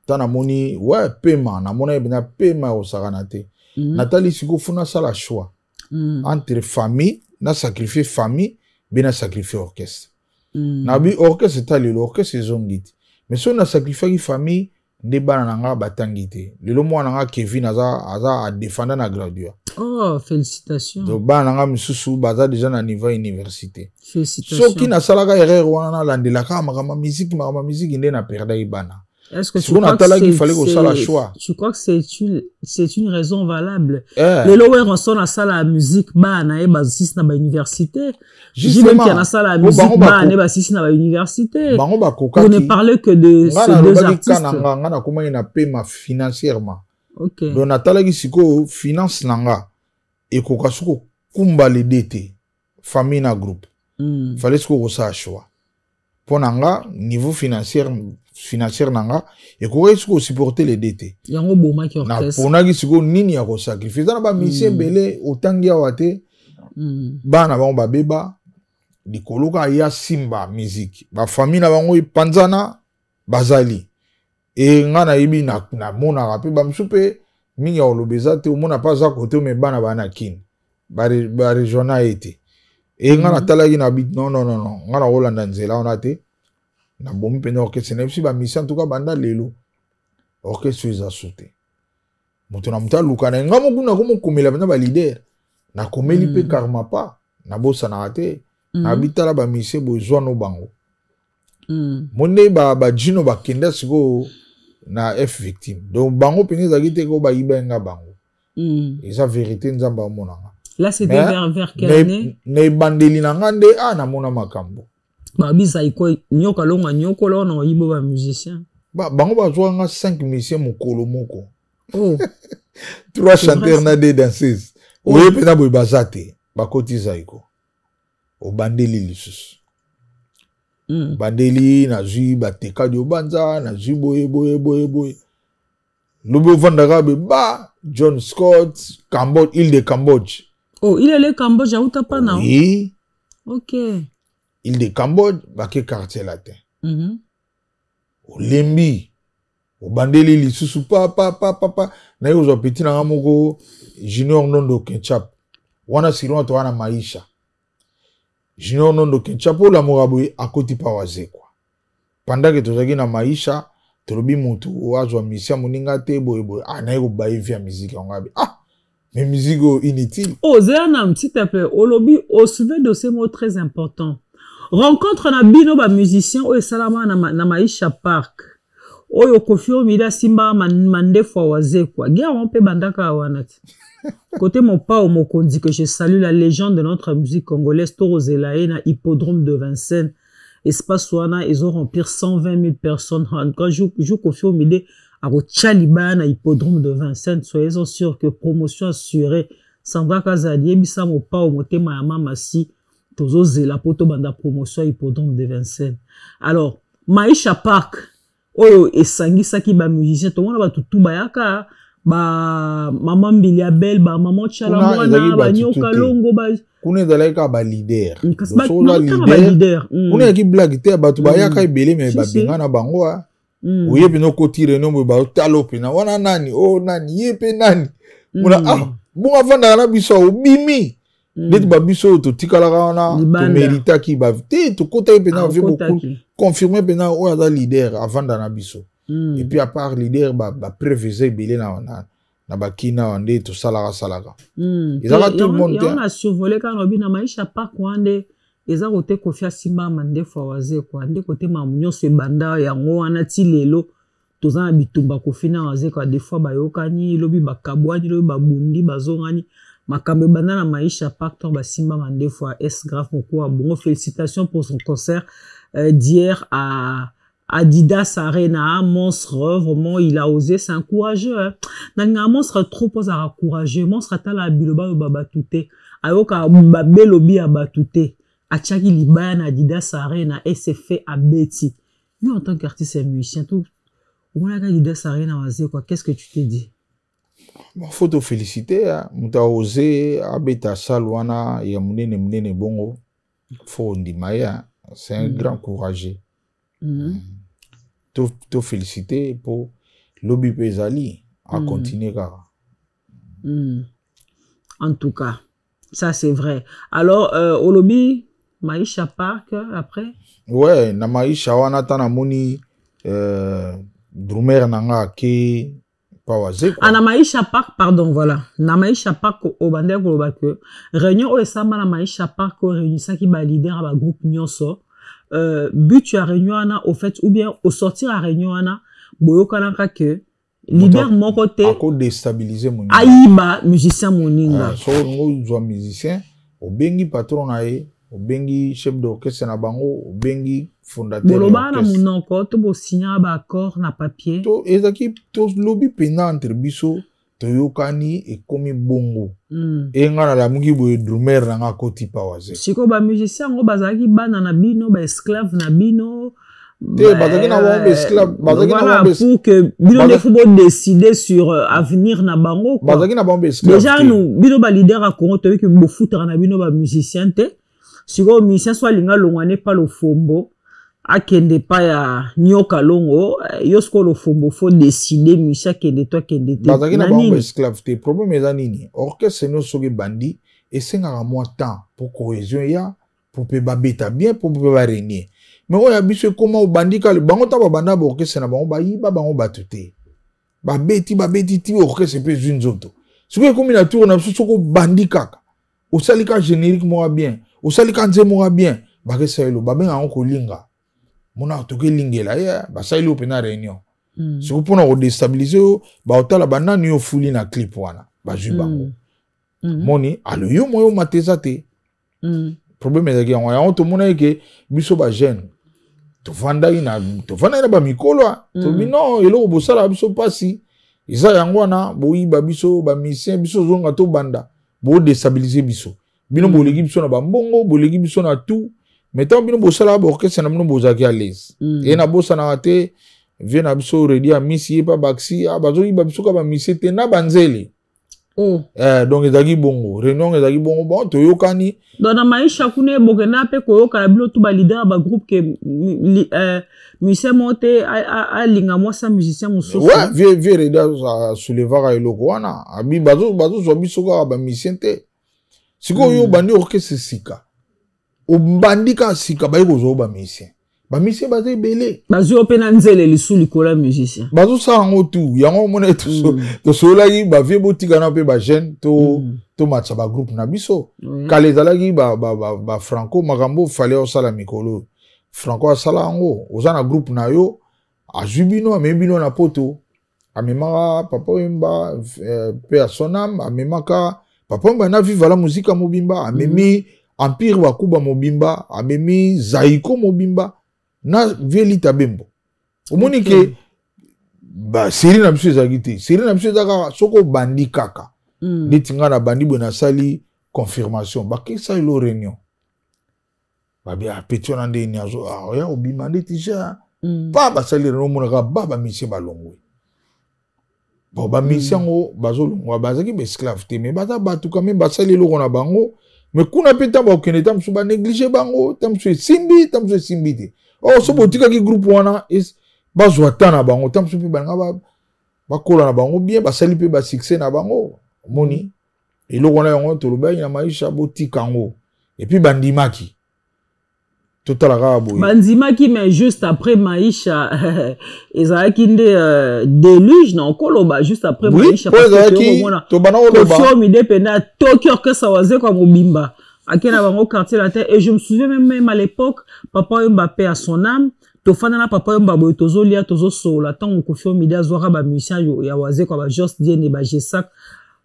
Ta namoni we pema, namona ye mpenza pema ya kosakana te. Natali sikoyo, funa asala choix entre famille, na sacrifier famille mpe na sacrifier orchestre. Nabi orchestre eta lelo, orchestre ezongi te, mais soki nasacrifiaki famille nde bana na nga batangi te. Lelo mwana na nga Kevin aza adefenda na graduat. Oh, félicitations. Donc bana na nga misusu baza déjà na niveau ya université. Félicitations. Soki nasalaka erreur wana, nalandelaka makambo ya musique, makambo ya musique, nde naperdaki bana. Est-ce que tu crois que il fallait kosala choix? Tu crois que c'est une raison valable? Lelo Werrason asala ya musique, bana na ye basisi na bauniversité. JB Mpiana asala ya musique, bana na ye basisi na bauniversité. Bango bakokaki. Pour ne parler que de ces deux artistes. Nga nakomaki na pema financièrement. Donc natalaki sikoyo finance na nga ekoka soki kokumba lede te, famille na groupe. Fallait sikoyo kosala choix. Mpo na nga niveau financière na nga ekokaki soki kosupporter les deux te. Yango bomaki orchestre. Naponaki sikoyo nini ya kosacrifier. Eza na bamusicien ebele otangi awa te. Bana bango babeba likolo kaka ya simba musique, bafamille na bango epanzana bazali. E nga nayebi, namonaka mpe bamosusu mpe mingi ya koloba eza te. Omona mpe aza kote, me bana baa na Kini, barejoindre ye te. E nga natalaki na bi non, non, non, non, nga nakolanda nzela wana te. Nabomi mpenza orchestre. Nayebisi bamusicien, en tout cas banda lelo orchestre eza su te. Moto na moto aluka na ye. Nga moko nakomokomela mpenza baleader, nakomeli mpe karma pa nabosanaka te. Nabi tala, bamusicien boye, zwa no bango. Mo nde bajino bakenda sikoyo na F Victime. Donc bango mpenza ezalaki te ko bayiba nga bango. Eza vérité, Nzambe amonanga. Là, c'était vers quelle année? Na ebandeli na nga nde a namona makambo. Babi Zaiko nyoka longa nyokola wana oyibo bamusicien. Bango bazwaka nga 5 musicien mokolo moko. Oh. Trois C'est vrai, chanteurs ça. na deux danseuses. Oye mpenza boye baza te, bakoti Zaiko, obandeli lisusu. Bandeli, nazwi batekadi obanza, nazwi boye boye boye boye. Lobi ovandaka be ba John Scott, Cambodge, île de Cambodge. Oh, il est le Cambodge, auta pa na. Oui. Île de Cambodge, bake Quartier Latin. Olembi, obandeli lisusu pa pa pa pa pa. Naye kozwa petit na nga moko, Junior Nondo Kenchap wana, sirona to wana Maisha Junior Nondo Kenchap olamoka boye akoti pa Wazekwa pendant ke tozalaki na Maisha. Tolobi mutu azwa musicien moninga te boye boye. Ah, naye kobaye vie ya musique yango abi. Ah, mais musique oyo inutile. Oh, Zéanam, s'il te plaît, olobi osouve dossier mot très important. Rencontre na bino ba musicien oyo esalama na Maisha Park. Oyo Koffi Olomide asimba mandefu ya Wazekwa. Guerre wana mpe bandaka wana ti. Côté Mopao Mokonzi que je salue, la légende de notre musique congolaise, Toro Zelaye na Hippodrome de Vincennes. Espace wana ils ont remplir 120 000 personnes. En tout cas, jour Koffi Olomide akotia libaya na Hippodrome de Vincennes, soyez-en sûr que promotion assurée. Sandra Kazadi yebisa Mopao motema ya mama si tozozela po tobanda promotion ya Hippodrome de Vincennes. Alors, Maisha Park oyo esangisaki ba musicien, tomona bato tu bayaka, ba mama Mbilia Bel, ba mama Tshala Kuna Mwana, ezalaki ba bato Nyoka tu te. Longo, ba Kuna ezalaki kaka ba leader. Kasi Donc, ba soki oza na kaka ba leader, leader. Kuna ezalaki blague te, bato bayaka ebele, mais Si, si. babenga na bango, ah. Oye mpenza okoti réunion boye, baotala mpenza wana nani, o nani, ye mpe nani. Mona, ah, bongo avandaka na biso, obimi. Neti ba biso oyo totikalaka wana, Libanda. toméritaki ba te, tokotaki mpenza Ah, vie beaucoup, okotaki. confirmé mpenza oyo aza leader, avanda na biso. Et puis à part leader, ba preuve eza ebele na bakina awa nde tosalaka salaka. Ezalaka Te, tout le monde te. yango na survolé kaka na bino na Maisha Park wana nde eza kote Koffi asimba mandefu ya Wazekwa, nde kote makambo nyonso ebanda yango wana ti lelo toza na bitumba Koffi na Wazekwa. Des fois bayokani, lobi bakabwani, lobi babundi, bazongani. Makambo ebanda na Maisha Park ntango basimba mandefu ya S Grave Mokuwa. Bongo félicitations pour son concert d'hier à Adidas Arena, monstre, vraiment, il a osé, c'est un courageux, hein. Nanga monstre trop ozara courageux, monstre atala biloba yo babatute, ayoka babelobi ya batute, atiaki libaya na Adidas Arena et s'est fait abeti. Yo en tant qu'artiste et musicien, tout, omonaka Adidas Arena Wazekwa, qu'est-ce que tu te dis? Bon, faut te féliciter, hein. Moto a osé abeta salle wana ya munene munene bongo, faut ndima ye, hein. C'est un grand courageux. To féliciter pour lobby Pesali à continuer kaka. En tout cas, ça c'est vrai. Alors, au lobby, Maisha Park, après? Ouais, na Maisha wana ta na moni drummer nanga ke pa Wazekwa. Ah, na Maisha Park, pardon, voilà. Na Maisha Park, au bande koloba que réunion oyo esamba na Maisha Park, oyo réunissaki ba leader ba groupe nyonso. But ya réunion wana, au fait, ou bien au sortir ya réunion wana, boyokanaka que leader Moto moko te ako déstabiliser moninga. Ayiba musicien moninga. Ah, so ngo zwa musicien, obengi patron na ye, obengi chef d'orchestre na bango, obengi fondateur ya Boloba na orchestre. monoko to bosigna ba accord na papier. To ezaki to lobby pena entre biso toyokani ekomi bongo. E nga na lamuki boye drummer na nga koti pa Wazekwa. Siko ba musicien ngo bazalaki bana na bino, ba esclave na bino. Te, bazalaki na bango ba esclave, bazalaki na Voilà, bango ba es- pour que bino Baza- nde faut bo décider sur avenir na bango, quoi. Bazalaki na bango ba esclave Déjà, te. nous, bino ba leader ya Congo, toyebi ke bofutaka na bino ba musicien te. Sikoyo musicien so alinga longwa ne pa lofombo, akende pa ya nyoka longo, yo sikoyo lofombo faut décider musicien akende to akende te. Bazalaki na Na bango nini? ba esclave te. Problème eza nini? Orchestre nyonso soki ebandi, esengaka mwa temps pour cohésion ya, pour pe babeta bien, pour pe ba régner. Mais oyo ya biso ekoma obandi kaka, bango ntango babanda ba orchestre na bango, bayiba bango bato te. Babeti, babeti ti orchestre mpe ezwi nzoto. Soki ekomi na tour na biso, soki obandi kaka, osali ka générique moko bien, osali ka nzembo moko bien, bakesa elo, babengaka yango kolinga. Mona toki elingela ye, basali yo mpenza réunion. Soki mpona kodestabilize yo, baotala banani yo fuli na clip wana, bazwi bango. Moni, alo yo moyo omata eza te. Problème ezalaki yango. Yango tomonaki ke biso ba jeune, tovandaki na ba mikolo, ah. Tolobi non, eloko bosalaka biso mpasi, eza yango wana, boyiba biso, ba musicien, biso ozonga tobanda, bodestabilize biso. Bino boleki biso na bambongo, boleki biso na tout. Mais ntango bino bosalaka ba orchestre na bino bozalaki à l'aise. Ye na bosanaka te, vie na biso Redi ya misi, ye pa baxi, ah, bazoyiba biso kaka ba musicien te na banzele. Donc ezalaki bongo, réunion ezalaki bongo, bon, toyokani. Donc na Maisha kuna ebokenda mpe koyokana bino tu ba leader ya ba groupe ke musicien moko te alinga mwasi ya musicien mosusu. Ouais, vieux Redi asoulevaka eloko wana. Abi, bazozwa biso kaka ba musicien te. Sikoyo yo obandi orchestre sika. Obandi kaka sika, baye kozwa yo ba musicien. Bamusicien baza ebele. Bazwi yo mpe na nzele lisu likolo ya musicien. Bazosala yango tu yango omona tosololaki bavieux, botikana mpe bajeune to tomatisa bagroupe na biso. Kala ezalaki bafranco, makambo Fally osala mikolo, Franco asala yango. Oza na groupe na yo, azwi bino, amemi bino na Poto. Amemaka Papa Wemba mpe ya sonam, amemaka Papa Wemba na Viva la Musica mobimba, amemi Empire Bakuba mobimba, amemi Zaiko mobimba na vieux Lita Bembo. Omoni ke basérie na biso ezalaki te. Série na biso eza kaka soki obandi kaka neti ngai nabandi boye, nasali confirmation, bakesa elo réunion, babi apeti wana ndeni oya obima ndeti ja pa basali réunion, omonaka ba bamusicien balongwe. Bon, bamusicien yango bazolongwa, bazalaki baesclave te, mais baza bato quand même, basali eloko na bango. Mais kuna mpe ntango bakokende, ta mosusu banéglige bango, ta mosusu esimbi, ta mosusu esimbi te. Or so botikaki groupe wana bazwa ta na bango, ta mosusu mpe balinga bakola na bango bien, basali mpe basuccès na bango. Omoni eloko wana, yango tolobaki na Maisha, botika yango. Et puis bandimaki, totala kaka boye. Bandimaki, mais juste après Maisha ezalaki nde déluge na okoloba juste après. Oui, Maisha po ezalaki tobanda koloba. Koffi Olomide mpenza atoki orchestre Wazekwa mobimba, ake na bango Quartier Latin. Et je me souviens même à l'époque, Papa Wemba, paix à son âme, tofanda na Papa Wemba boye, tozolia, tozosola. Ntango Koffi Olomide azwaka bamusicien ya Wazekwa, bajos Diene, bagesak,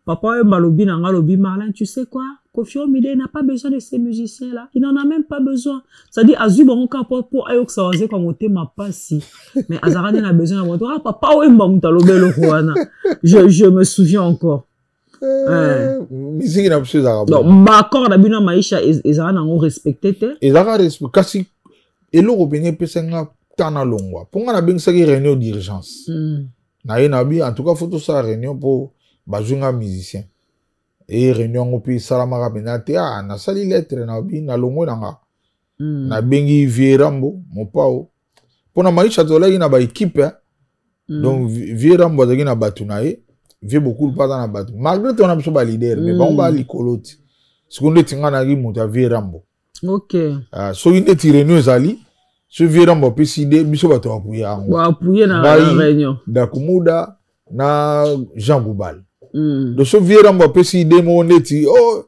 Papa Wemba alobi na nga, alobi: "Marlin, tu sais quoi? Koffi Olomide n'a pas besoin de ces musiciens là, il n'en a même pas besoin." C'est-à-dire azwi bango kaka po ayokisa Wazekwa motema pasi, mais azalaka nde na besoin na bango. Ah, Papa Wemba moto alobi eloko wana, je me souviens encore. Misiki na biso ezalaka Donc baaccord na bino ya Maisha ezalaka nango respecté te? Ezalaka respect, kasi eloko mpenza epesaki nga ta na longwa, mpo nga nabengisaki réunion d'urgence. Na ye nabi: "En tout cas, faut tosala réunion mpo bazwi nga musicien." E réunion yango mpe esalamaka mpenza te. Ah, nasali lettre, nabi nalongwe na nga. Nabengi vieux Rambo Mopao, mpo na Maisha tozalaki na baéquipe. Donc vieux Rambo azalaki na bato na ye, vieux Bokulu mpe aza na bato, malgré tona biso baleader, mais bango baa likolo ti sikoyo. Ndeti nga nayaki moto ya vieux Rambo. Soki ndeti réunion ezali, soki vieux Rambo apesi idée, biso bato bapuya yango. Baappuye na Ngai, réunion. Dakumuda na Jean Goubal. Donc so vieux Rambo apesi idée moko ndeti: "Oh,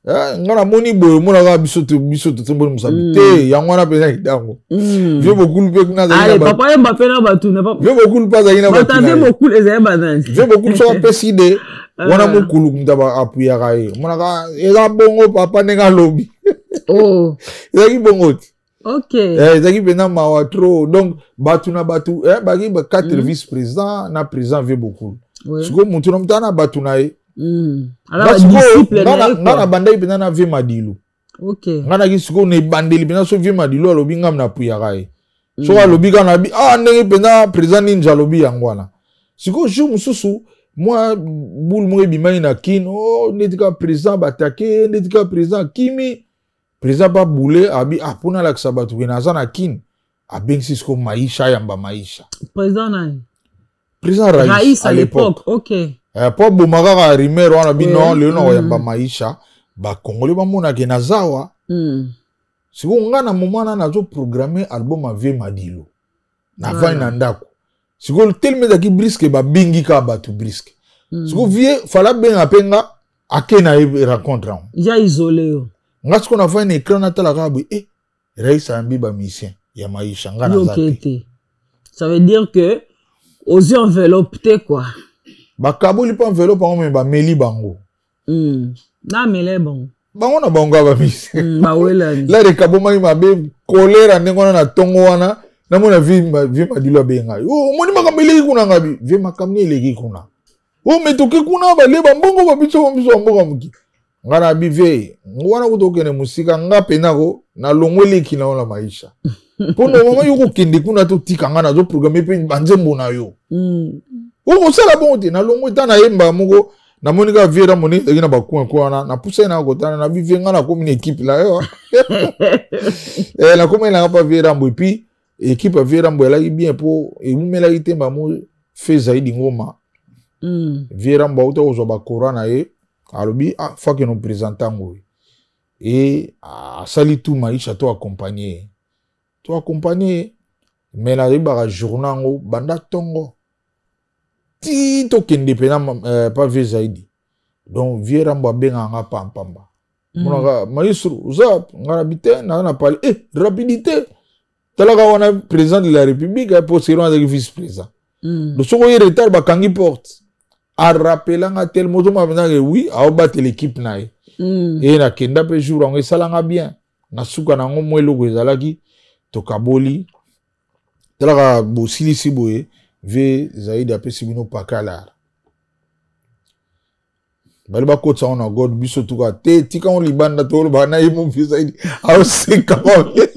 nga namoni boye," omonaka biso biso totomboli mosapi. Te, yango wana mpenza kitango. Vieux Bokulu mpe kuna azalaki na Ale, Papa Wemba mpe na bato na vieux Bokulu mpe azalaki na bato bato na ave ye. Bokulu ezali banani? Vieux Bokulu soki apesi idée wana, mokulu moto apuyaka ye, omonaka eza bongo papa ndenge alobi. Ezalaki bongo ti. Ezalaki mpenza mawa trop. Donc bato na bato, baki ba quatre vice président na président vieux Bokulu. Sikoyo motu na moto aza na bato na ye. Ala Nga sikoyo, badisciple nga na ye nga quoi. na bandaki mpenza na vieux Madilu. Nga naki sikoyo na ebandeli mpenza, so vieux Madilu alobi, ngam na apuyaka ye. Soki alobi kaka, nabi ah, ndenge mpenza président Ninja alobi, yango wana. Sikoyo jour mosusu mwa bule moko ebimaki na Kine: o ndeti kaka président batake, ndeti kaka président akimi. Président mpa bule abi: "Ah, mpona alakisa bato ke naza na Kine." Abengisi sikoyo Maisha, ayamba Maisha. Président nani? Président Raïs. Raïs. À À l'époque. l'époque, ok. Po aboma kaka rumeur wana bi non, lelo na koyamba Maisha, bakongole bamonake naza awa. Sikoyo nga na moment wana nazoprogramme album ya vieux Madilu, navandi na ndako. Sikoyo telema ezalaki brusque, babengi kaka bato brusque. Sikoyo vieux Fally abenga mpe nga, ake na ye rencontre yango. Ja isolé yo. Nga sikoyo navandi na écran, natala kaka boye: e Raïs ayambi bamusicien ya Maisha, nga naza Yo te. Te, ça veut dire que ozwi enveloppe te quoi. Bakaboli mpo enveloppe yango, me bameli bango. Namele bango. Bango na bango ya bamusicien. Bawelani. Lare ekabomaki mabe, kolera ndenge wana na ntongo wana. Namona vieux Madilu abenga: "Oh, omoni makambo eleki kuna?" Ngabi: "Vieux, makambo ni eleki kuna? O me toke kuna, balie bambongo babiso, biso bamboka moki." Nga na bi: "Vieux, wana kuta okende mosika, nga mpenza ko nalongwe eleki na yo na Maisha, mpo normalement yo kokende kuna, totika nga nazoprogramme mpe banzembo na yo. Okosala bongo te, nalongwe." Ta nayemba moko, namoni kaka vieux Rambo ndenge ezalaki na bacoin ko wana, napusaki na kotana na bi: "Vieux, nga nakomi na équipe na yo." Nakomi nanga mpa vieux Rambo. Et puis équipe ya vieux Rambo elaki bien, mpo ewumelaki te mbamo fe Zaidi Ngoma. Vieux Rambo auta kozwa bakora na ye, alobi: "Ah, faut que no présente yango." E asali tout Maisha to accompagne ye. To accompagne ye. Mais nayebaka journée yango banda ntongo ti tokende mpena pa vieux Zaidi. Donc vieux Rambo abengaka nga pampamba. Monaka maestro, oza nga na bite naza na pale rapidité. Talaka wana président de la République, po sero azalaki vice président. Donc soki oye retard, bakangi porte. Arapelanga tellement, ozomona mpenza ke oui, aobatela équipe na ye. E nakenda mpe jour yango, esalanga bien. Na suka na yango, mwa eloko ezalaki, tokaboli. Talaka bosilisi boye, vieux Zaidi apesi bino pakalar, bali bakotisa ngo na god. Biso tuka te, tika ngo libanda, toloba na ye mo. Vieux Zaidi aoseka mabe,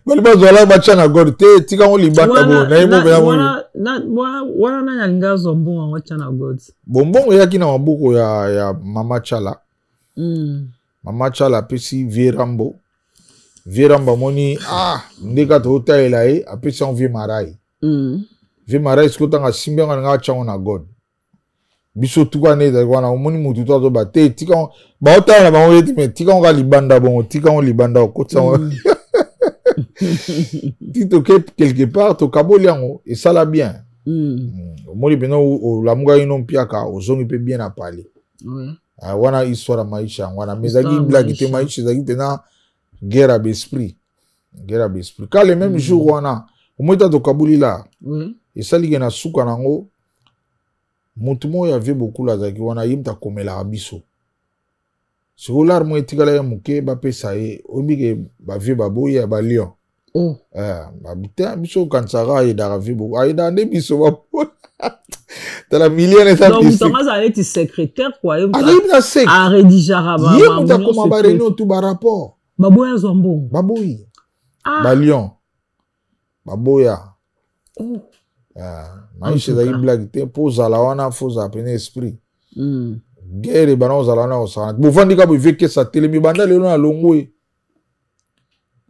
bali bazwala batya na god te, tika ngo libanda boye na ye mo mpenza. Wana nani alingi azwa mbongo yango atya na god? Bombongo eyaki na maboko ya mama Chala. Mama Chala apesi vieux Rambo. Vieux Rambo amoni, ah, nde kaka totalela ye, apesi yango vieux Marai. Vieux Marai sikoyo, ntango asimbi yango, alinga atya yango na god. Biso tuka nde ezalaki wana, omoni motu to azoba te, tika baotala na bango ye te, me tika yango kaka libanda bongo, tika yango libanda, okotisa yango ti toke quelque part, tokaboli yango, esala bien. Omoni mpena olamukaki no mpiaka, ozongi mpe bien na pale. Wana histoire ya Maisha yango wana, mais ezalaki blague te. Maisha ezalaki mpena guerre ya baesprit, guerre ya baesprit. Ka le même jour wana, omoi ta tokaboli la, esaliki na suka nango, motu moko ya vieux Bokula azalaki wana, ye moto akomelaka biso. Sikoyo l'argent moko etikala ye moke, bapesa ye. Oyebi ke bavieux baboyi ya balion. Oh. Te, biso okanisaka ayedaka vieux Bokula, ayedaka nde biso. Baboyi, tala million eza. Donc moto yango azala neti secrétaire quoi, ye. Azali na sec arédigeaka. Ye moto akoma baréunion tu, barapport. Baboyi azwa mbongo? Baboyi. Ah. Balion baboya. Oh. Maisha ezalaki blague te. Mpo ozala wana, fo ozala pene esprit. Guerre ebanda kozala wana, kosala bovandi kaka boye, vieux Kesa telemi: "Banda lelo nalongwe,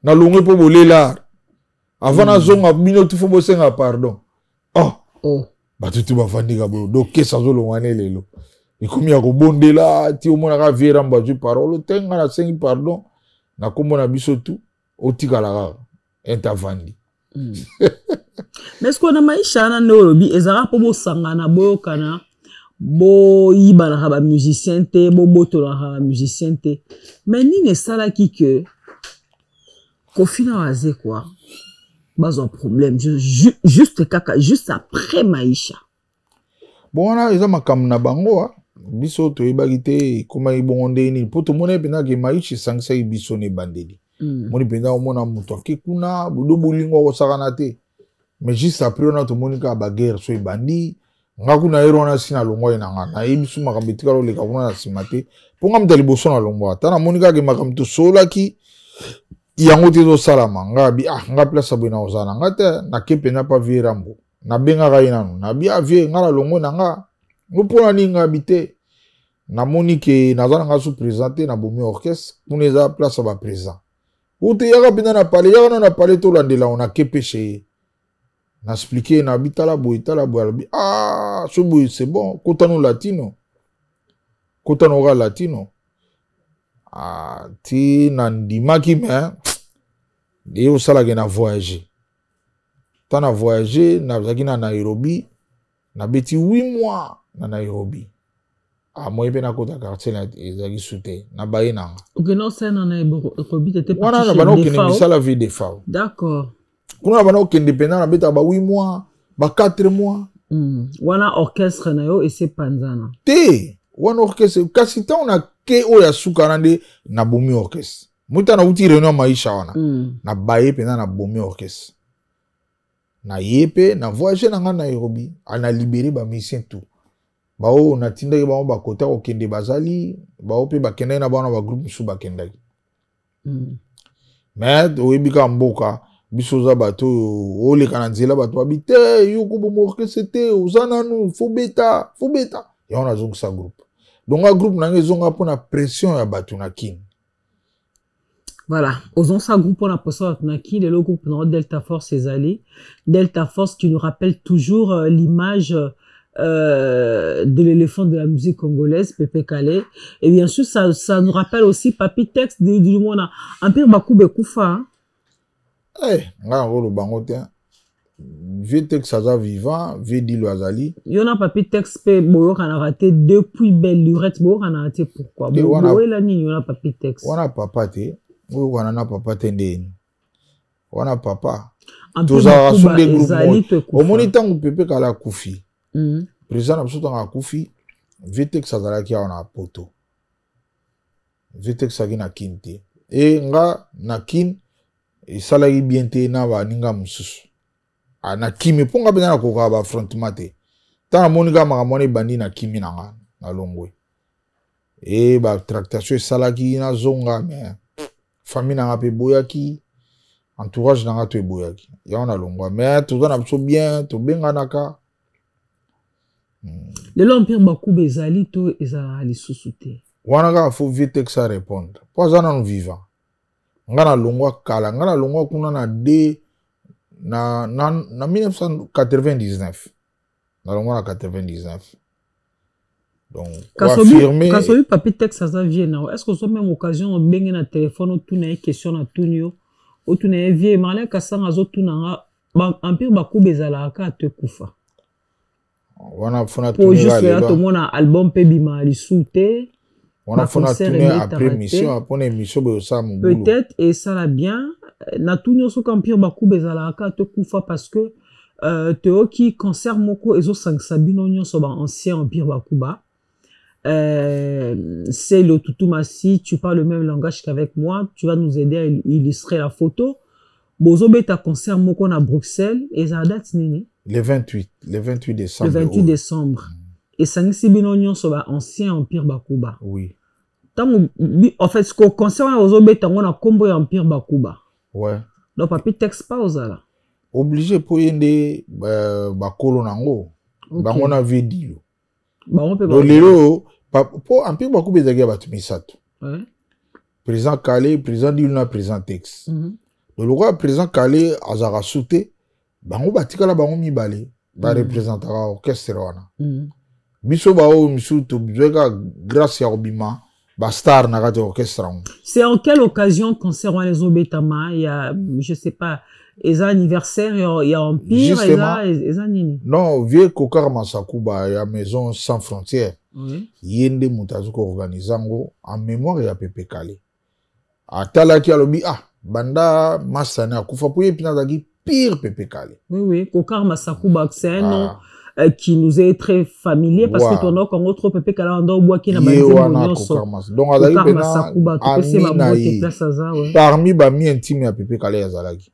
nalongwe mpo bolela. Avant nazonga, bino tu fo bosenga pardon." Oh, oh. Bato tu bavandi kaka boye. Donc Kesa azolongwa ne lelo, ekomi ya kobondela ti omonaka vieux Rambo azwi parole te: "Nga nasengi pardon na nkombo na biso tu." Otikala kaka intavandi. Mais ce na Maisha wana nde olobi ezalaka mpo bosangana, boyokana, boyibanaka bamusicien te, bobotolaka bamusicien te. Mais nini esalaki ke Kofi na Wazekwa bazwa problème juste kaka juste après Maisha? Bon, wana eza makambo na bango, biso toyebaki te ekomaki bongo ndenge nini, mpo tomoni mpenza ke Maisha esangisaki biso na ebandeli. Omoni mpenza, omona moto ake kuna bodo, bolingo akosakana te. Mais juste après wana, tomoni kaka baguerre so ebandi. Nga kuna ere wana si nalongwa ye na nga, nayebi so makambo etikala oleka kuna na nsima te, mpo nga moto ya liboso nalongwa. Ata namoni kaka makambo tosololaki yango te ezosalama, nga abi: "Ah, nga place boye na kozala na nga te." Nake mpenza pa vieux Rambo, nabengaka ye nanu, nabi: "Ah vieux, nga nalongwe na nga ngo mpona nini?" Nga abi te, namoni ke naza na nga so président te, nabomi orchestre kuna, eza place ya baprésident ote. Yaka mpenza na pale, yaka nano na pale, tolandela ngo. Nake peshe ye, na expliquer, nabi: "Tala boye, tala boye." Alobi: "Ah, so boye, c'est bon, kotano latino, kotano oka latino." Ah, ti nandimaki, me ye osalaki na voyage. Ta na voyage, nazalaki na Nairobi, nabeti 8 mois na Nairobi. Amoyi mpe nakota quartier na ezalaki su te, nabaye nanga. Okende osala na Nairobi te? Wana na bana okende misala vie Defao. D'accord. Kuna na bana okende mpenza, nabetaka ba 8 mois, ba 4 mois. Wana orchestre na yo esepanzana? Te, wana orchestre, kasi ntango na ke oyo ya suka wana nde nabomi orchestre. Moi ntango nauti réunion ya Maisha wana, nabaye mpenza, nabomi orchestre. Naye mpe na voyage na ngai Nairobi, na libéré bamusicien tout baoyo natindaki bango bakota kokende, bazali bao mpe bakendaki na bango na bagroupe mosusu bakendaki. Mais oyebi kaka mboka biso, oza bato oyo oleka na nzela, bato babi te: "Yo koboma orchestre te, oza nanu, fo beta, fo beta." Yango nazongisa groupe. Donc nga groupe na ngai ezonga mpona pression ya bato na Kini. Voilà, ozongisa groupe mpona pression ya bato na Kini. Lelo groupe nango Delta Force ezali Delta Force qui nous rappelle toujours l'image de l'éléphant de la musique congolaise, Pepe Kallé. Et bien sûr, ça nous rappelle aussi Papi Tex du monde. Empire Bakube Kufa. Ngai nakoloba yango te. Vieux Tex aza vivant, vieux Dilo azali. Yo na Papi Tex mpe boyokanaka te depuis belle lurette, boyokanaka te pourquoi? Boyela nini yo na Papi Tex? Wana papa te, oyokana na papa te ndeni wana papa tozalaka so nde groupe. Omoni ntango Pepe Kala akufi, président na biso, ntango akufi, vieux Tex azalaki awa na Poto. Vieux Tex azalaki na Kine te. E nga na Kine esalaki bien te na baninga mosusu na kimi, mpo nga mpenza nakokaka baaffrontement te. Ntango namoni kaka makambo wana ebandi, na kimi na nga, nalongwe. E batractation esalaki nazonga, mais famille na nga mpe eboyaki, entourage na nga to eboyaki yango, nalongwa. Mais toza na biso bien, tobenganaka. Lelo Empire Bakuba ezali to ezalaka lisusu te? Wana kaka faut vieux Tex arépondre, mpo aza nanu vivant. Nga nalongwa kala, nga nalongwa kuna na d na 1999, nalongwa na 99. Donc koaffirme. Kasi oyi Papi Tex aza vieux na yo, est ce que ozo même occasion obenge na téléphone, otuna ye question na tuni yo, otuna ye: vieux Marlin Kasanga azotuna nga, Empire Bakuba ezalaka kaka to ekufa? Wana fona. Po jusque là tomona album mpe bima lisusu te. Wana fona tune après émission, mpona émission boye osala mobulu. Peut-être esala bien natuni yo soki Empire Bakuba ezalaka kaka to ekufa, parce que toyoki concert moko ezosangisa bino nyonso baancien Empire Bakuba. C'est le Tutuma, si tu parles le même langage qu'avec moi, tu vas nous aider à illustrer la photo. Bozobeta concert moko na Bruxelles, ezala date nini? Le 28, le 28 décembre. Le 28 décembre. Esangisi bino nyonso baancien Empire Bakuba. Oui. Ntango en fait ko concert wana ozobeta yango na nkombo ya Empire Bakuba. Ouais. Donc Papi Tex pa ozala? Obligé, mpo ye nde bakolo nango. Bango na vieux Dilo. Bango mpe. Donc lelo, mpo Empire Bakuba ezalaki ya bato misato: président Kale, président Dilo na président Tex. Donc lokola président Kale azalaka su te, bango batikala bango mibale bareprésentaka orchestre wana. Biso baoyo misusu tozwaki kaka grâce ya kobima bastar na kati ya orchestre yango. C'est en quelle occasion concert wana ezobetama? Ya je sais pas, eza anniversaire ya Empire? Eza nini? Non, vieux Kokar Masakuba ya Maison Sans Frontière, ye nde moto azi koorganiser yango en mémoire ya Pepe Kale. Atalaki, alobi: ah, banda masane akufa, mpo ye mpena azalaki pire Pepe Kale. Oui, Kokar Masakuba, c'est un nom qui nous est très familier parce que tondo kongo trop Pepe Kale ando bwaki na banzembo nyonso. Donc azalaki mpena ami na ye, parmi bami intime ya Pepe Kale azalaki.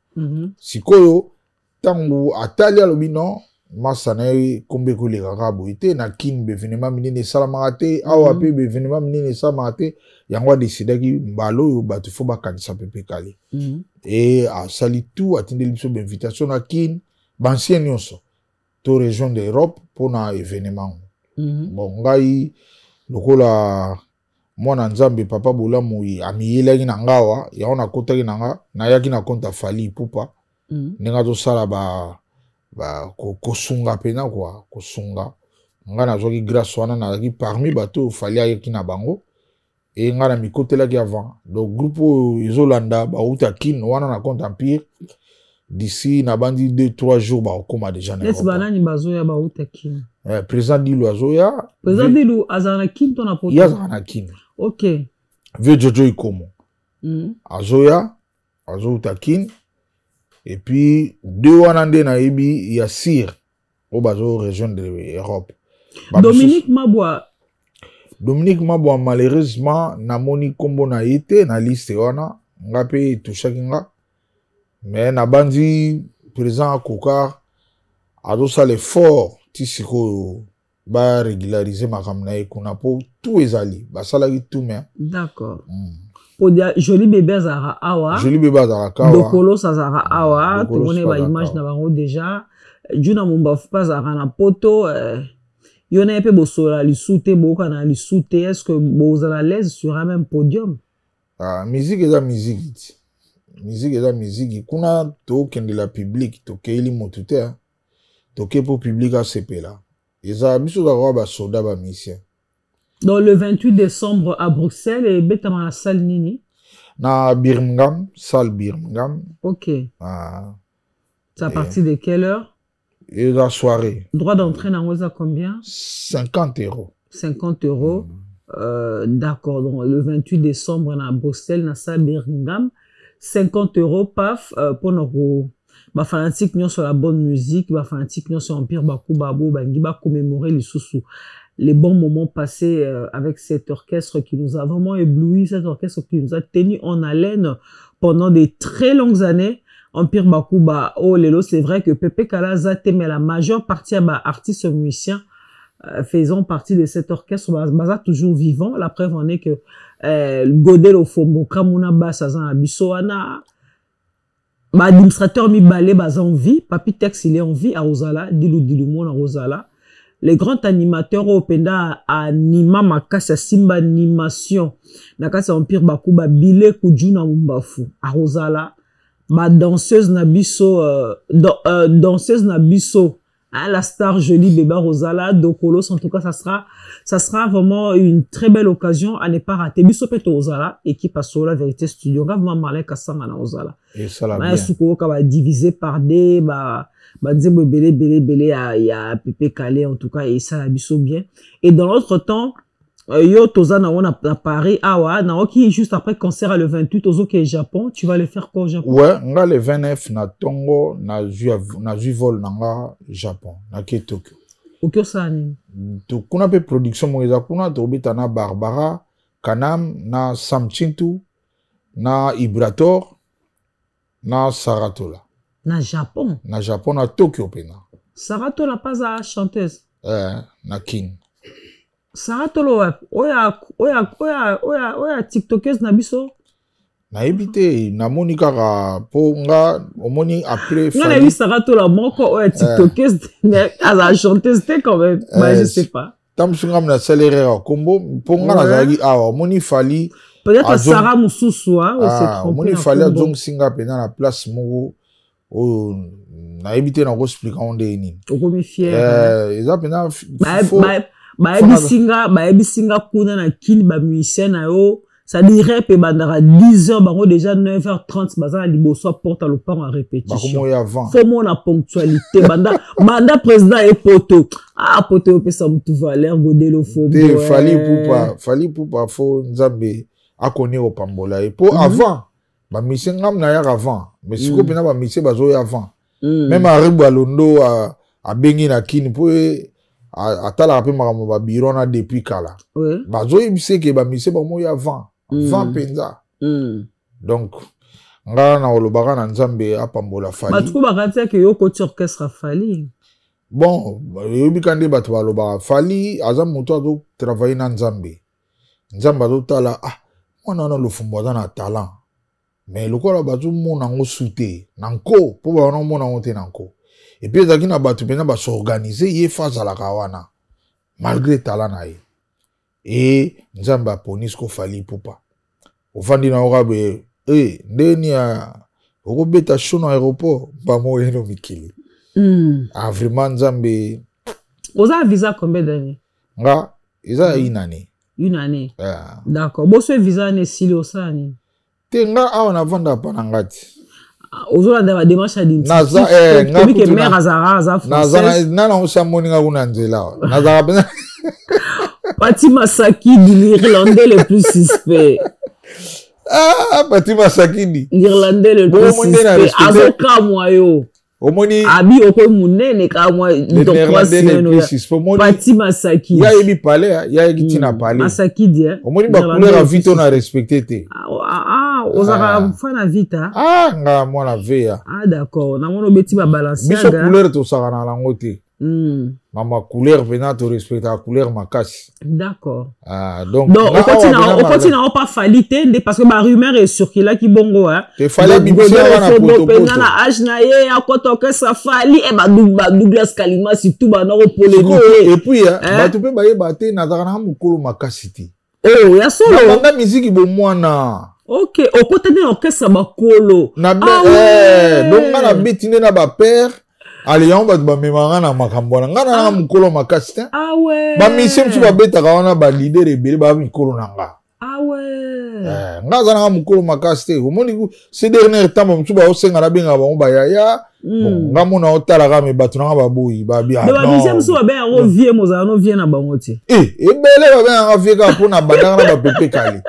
Sikoyo ntango atali, alobi: non, masa na ye kombo ekolekaka boye te na Kini, baévénement minene esalamaka te awa, mpe baévénement minene esalamaka te. Yango adesidaki mbala oyo bato faut bakanisa Pepe Kale. E asali tout, atindeli biso bainvitation na Kini, baancien nyonso to région d'Europe mpona événement. Bon, ngai lokola mwana Nzambe, papa bolamu amiyelaki na nga awa, yango nakotaki na nga, nayaki na compte ya Fally Ipupa. Ndenge azosala ba, ba kosunga mpena kua kosunga nga, nazwaki grâce wana, nazalaki parmi bato oyo Fally ayaki na bango. E ngai na mikotelaki avant. Donc groupe oyo ezolanda bauta Kine wana na compte Empire, d'ici nabandi 2 3 jours bakokóma déjà na. Neti banani bazoya bauta Kine? Président Dilu azoya. Président Dilu azala na Kine to na Poto? Ye azala na Kine. Vieux Jojo Ikomo azoya, azouta Kine. Et puis deux wana nde nayebi ya sire oyo bazo rejoindre Europe. Dominique Mabwa? Dominique Mabwa, malheureusement namoni nkombo na ye te na liste wana. Nga mpe etushaki nga, mais nabandi président Akokar azosala effort ti sikoyo barégulariser makambo na ye kuna, mpo tout ezali, basalaki tout, mais Po Joli Bébé azalaka awa. Joli Bébé azalaka awa. Dokolos azalaka awa, tomoni baimage na bango déjà. Juna Mombafu mpe azalaka na Poto. Yo na ye mpe bosolola lisu te, boyokana lisu te, est ce que bozala à l'aise sur un même podium? Ah, musique eza musique ti, musique eza musique. Kuna tokendela public, tokeyeli motu te, toke mpo public asepela. Eza biso tozalaka basoda, bamusicien. Donc le 28 décembre à Bruxelles, ebetama na salle nini? Na Birmingham, salle Birmingham. Ok. Ah. C'est à partir de quelle heure? Et la soirée. Droit d'entrée nango eza combien? 50 euros. 50 euros. D'accord. Donc, le 28 décembre, na Bruxelles, na salle Birmingham. 50 euros, paf, pour nos ba fanatique nyonso la bonne musique, ba fanatique nyonso Empire Bakuba bo bangi ba commémorer les sous les bons moments passés avec cet orchestre qui nous a vraiment ébloui, cet orchestre qui nous a tenu en haleine pendant des très longues années. Empire Bakuba, oh lelo, c'est vrai que Pepe Kallé aza te, mais la majeure partie ba artistes musiciens faisant partie de cet orchestre, baza toujours vivant. La preuve en est que Godel Ofombo, Kamuna Bass, aza na biso wana, ba administrateur mibale baza en vie, Papi Tex il est en vie à Rosala, Dilu Dilu Mona Rosala. Les grands animateurs oyo penda anima makasi, asimba animation na kati ya Empire Bakuba, Bile Kujuna Mumbafu à Rosala, ba danseuse na biso, danseuse na biso, hein, la star jolie Beba Rosala, Dokolos, en tout cas, ça sera vraiment une très belle occasion à ne pas rater. Biso pe Rosala, équipe à Sola Vérité Studio, grave Marlin Kassanga na Rosala. Et ça la Ba bien. suko ka ba diviser par des, ba nzembo ebele, ebele, ebele, ya Pepe Kallé, en tout cas, et ça la biso bien. Et dans l'autre temps, yo toza na wana na Paris, awa, na oki juste après concert le 28, ozo ke Japon, tu vas le faire quoi au Japon? Ouais, nga le 29 na tongo, na zui vol na nga Japon, na ke Tokyo. Oki osala nini? To kuna pe production mo eza kuna, tobeta na Barbara, Kanam, na Sam Chintu, na Ibrator, na Saratola. Na Japon? Na Japon, na Tokyo pena. Saratola pas a chanteuse? Eh, na King. Saratola wapi? Oya tiktokeuse na biso? Nayebi te, namoni kaka mpo nga omoni après Nga nayebi Saratola moko oyo ya tiktokeuse, mais aza chanteuse te quand même. Bah, je sais pas. Ntango mosusu nga nasali erreur ya kombo mpo nga nazalaki awa, omoni Fally. Peut-être Sarah mosusu, ah, omoni Fally azongisi nga mpenza na place moko oyo nayebi te nakoexpliquer ngo ndenge nini. Okomi fier. Eza mpenza. Bayebisi nga kuna na Kini, bamusicien na yo, c'est-à-dire rep ebandaka 10 heures, bango déjà 9h30 baza na liboso ya porte ya lopango ya répétition. Faut mona ponctualité banda président epoto, ah, poto opesa mutu valeur. Godelo fo. Te, Fally Ipupa, Fally Ipupa, faut Nzambe akoni kopambola ye mpo avant bamusicien, ngam nayaka avant, mais sikoyo mpena bamusicien bazoya avant. Même Aribu Alondo abengi na Kini mpo atalaka mpe makambo babiro wana depuis kala, bazoyebisa eke bamusicien bamoya avant, avant mpenza. Donc nga na kolobaka na Nzambe apambola Fally. Bato bakatiaki yo okoti orchestre Fally. Bon, oyebi ka nde bato balobaka, Fally aza moto azotravailler na Nzambe. Nzambe azotala, ah, mwana wana Lofombo aza na talent, mais lokola bazomona yango su te na nko, mpo bana omona yango te na nko. Et puis ezalaki na bato mpenza bas'organiser, ye fa azalaka wana malgré talent na ye. E Nzambe aponi siko Fally Ipupa. Ofandi na yoka boye e ndeni ya okobeta show na aéroport mbamo oyeno mikili. Ah, vraiment Nzambe. Oza visa combien d'années? Nga eza ya une année. Une année. Yeah. D'accord. Boso visa wana esili, osala nini? Te, nga awa navanda pa na nga ti. Ozolanda badémarche Naza, nga administrative ke kutu mare azalaka aza française. Nana osi amoni nga kuna nzela awa nazalaka mpenza. Pati Masakidi, l'Irlandais le plus suspect. Ah, Pati Masakidi. L'Irlandais le plus Bongo nde na suspect. respecte. Azokamwa yo. Omoni. Abi okoyi monene kamwa. Le Néerlandais le plus suspect, omoni. Pati Masakidi. Ya yebi palais, ya yeki ntina palais. Masakidi, eh? Omoni bacouleur ya Vita na respecte te. Ah, ah, ozalaka Ah. fan na Vita? Ah, nga mwana veya. Ah, d'accord, namoni obeti Biso babalenciaga. Couleur tosakana nango te. Mama, couleur mpena torespectaka couleur makasi. D'accord. Ah, donc Donc nga okoti awa na mpena okoti na opa Fally te nde, parce que barumeur ecirculaki bongo, hein. Te, Fally abimisi awa na mpenza potopoto. Na age na ye akota orchestre Fally e badouglas Kalima surtout bana Sikoyo, kopolémique. et puis Hein? bato mpe bayeba te, nazalaka nanga mokolo makasi te. Oh, ya solo? Nabanda miziki bomwana. Ok, okota nde na orchestre bakolo. Na be, Ah, eh, ouais. donc nga nabeti nde na bapere ale yango, bato bamemaka na makambo wana, nga nanga mokolo makasi te. Ah ouais. Bamusicien mosusu babetaka wana, baleader ebele baa mikolo na nga. Ah ouais. Eh, nga aza nanga mokolo makasi te. Omoni, ces dernier temps bamosusu baosenga nabengaka bango bayaya. Bon, nga mona otalaka, me bato nanga baboyi babi. Ah, bamusicien mosusu babenga yango vieux, mozala no vieux na bango te. Eh, ebele babengaka vieux kaka mpo na bandaka na bapepe kale.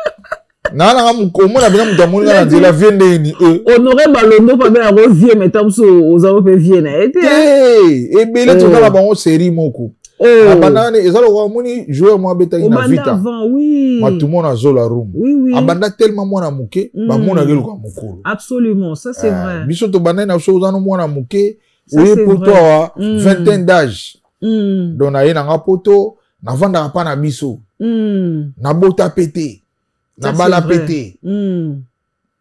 Naa nanga omona bina moto amoni nga na nzela, vieux ndeni. Honoré Balondo mpe abenga yango vieux, mais ta mosusu ozala mpe vieux na ye te. Ebele toza na bango série moko. Abanda wana, eza lokola omoni joueur moko abetaki na Vita, Matumo na Zola Room. Abanda tellement mwana moke, bamonaki eluka mokolo. Absolument, ça c'est vrai. Biso tobandaki na biso, oza no mwana moke, oye poto awa, vingtaine d'âge. Donc naye nanga poto, navandaka mpa na biso, nabota pe te, nabala pe te.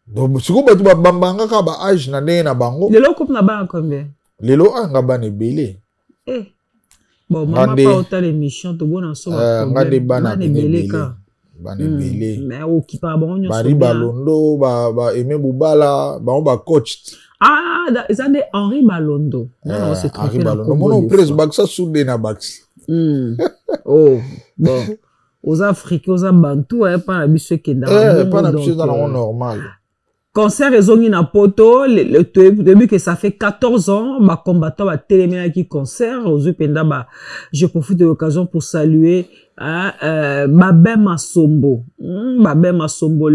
Donc sikoyo bato babambanga kaka ba âge na ndenge na bango. Lelo kope na bana combien? Lelo anga bana ebele. Eh. Bon, mama pa otala émission, tobona so. Nga nde bana ebele, bana ebele. Mais okipaka bango nyonso? Bari Balondo, ba Aimé Bubala, bango bacoach. Ah, eza nde Henri Balondo. Henri Balondo, mona prese bakisa sude na bakisi. Oh bon, oza africain, oza bantu, mpa na biso ekendaka. Mpa na biso eza nango normal. Concert ezongi na poto toyebi que ça fait 14 ans bacombattant batelemelaki concert. Ozwi mpenza ba, je profite de l'occasion pour saluer, hein, Babin Masombo, Babin Masombo,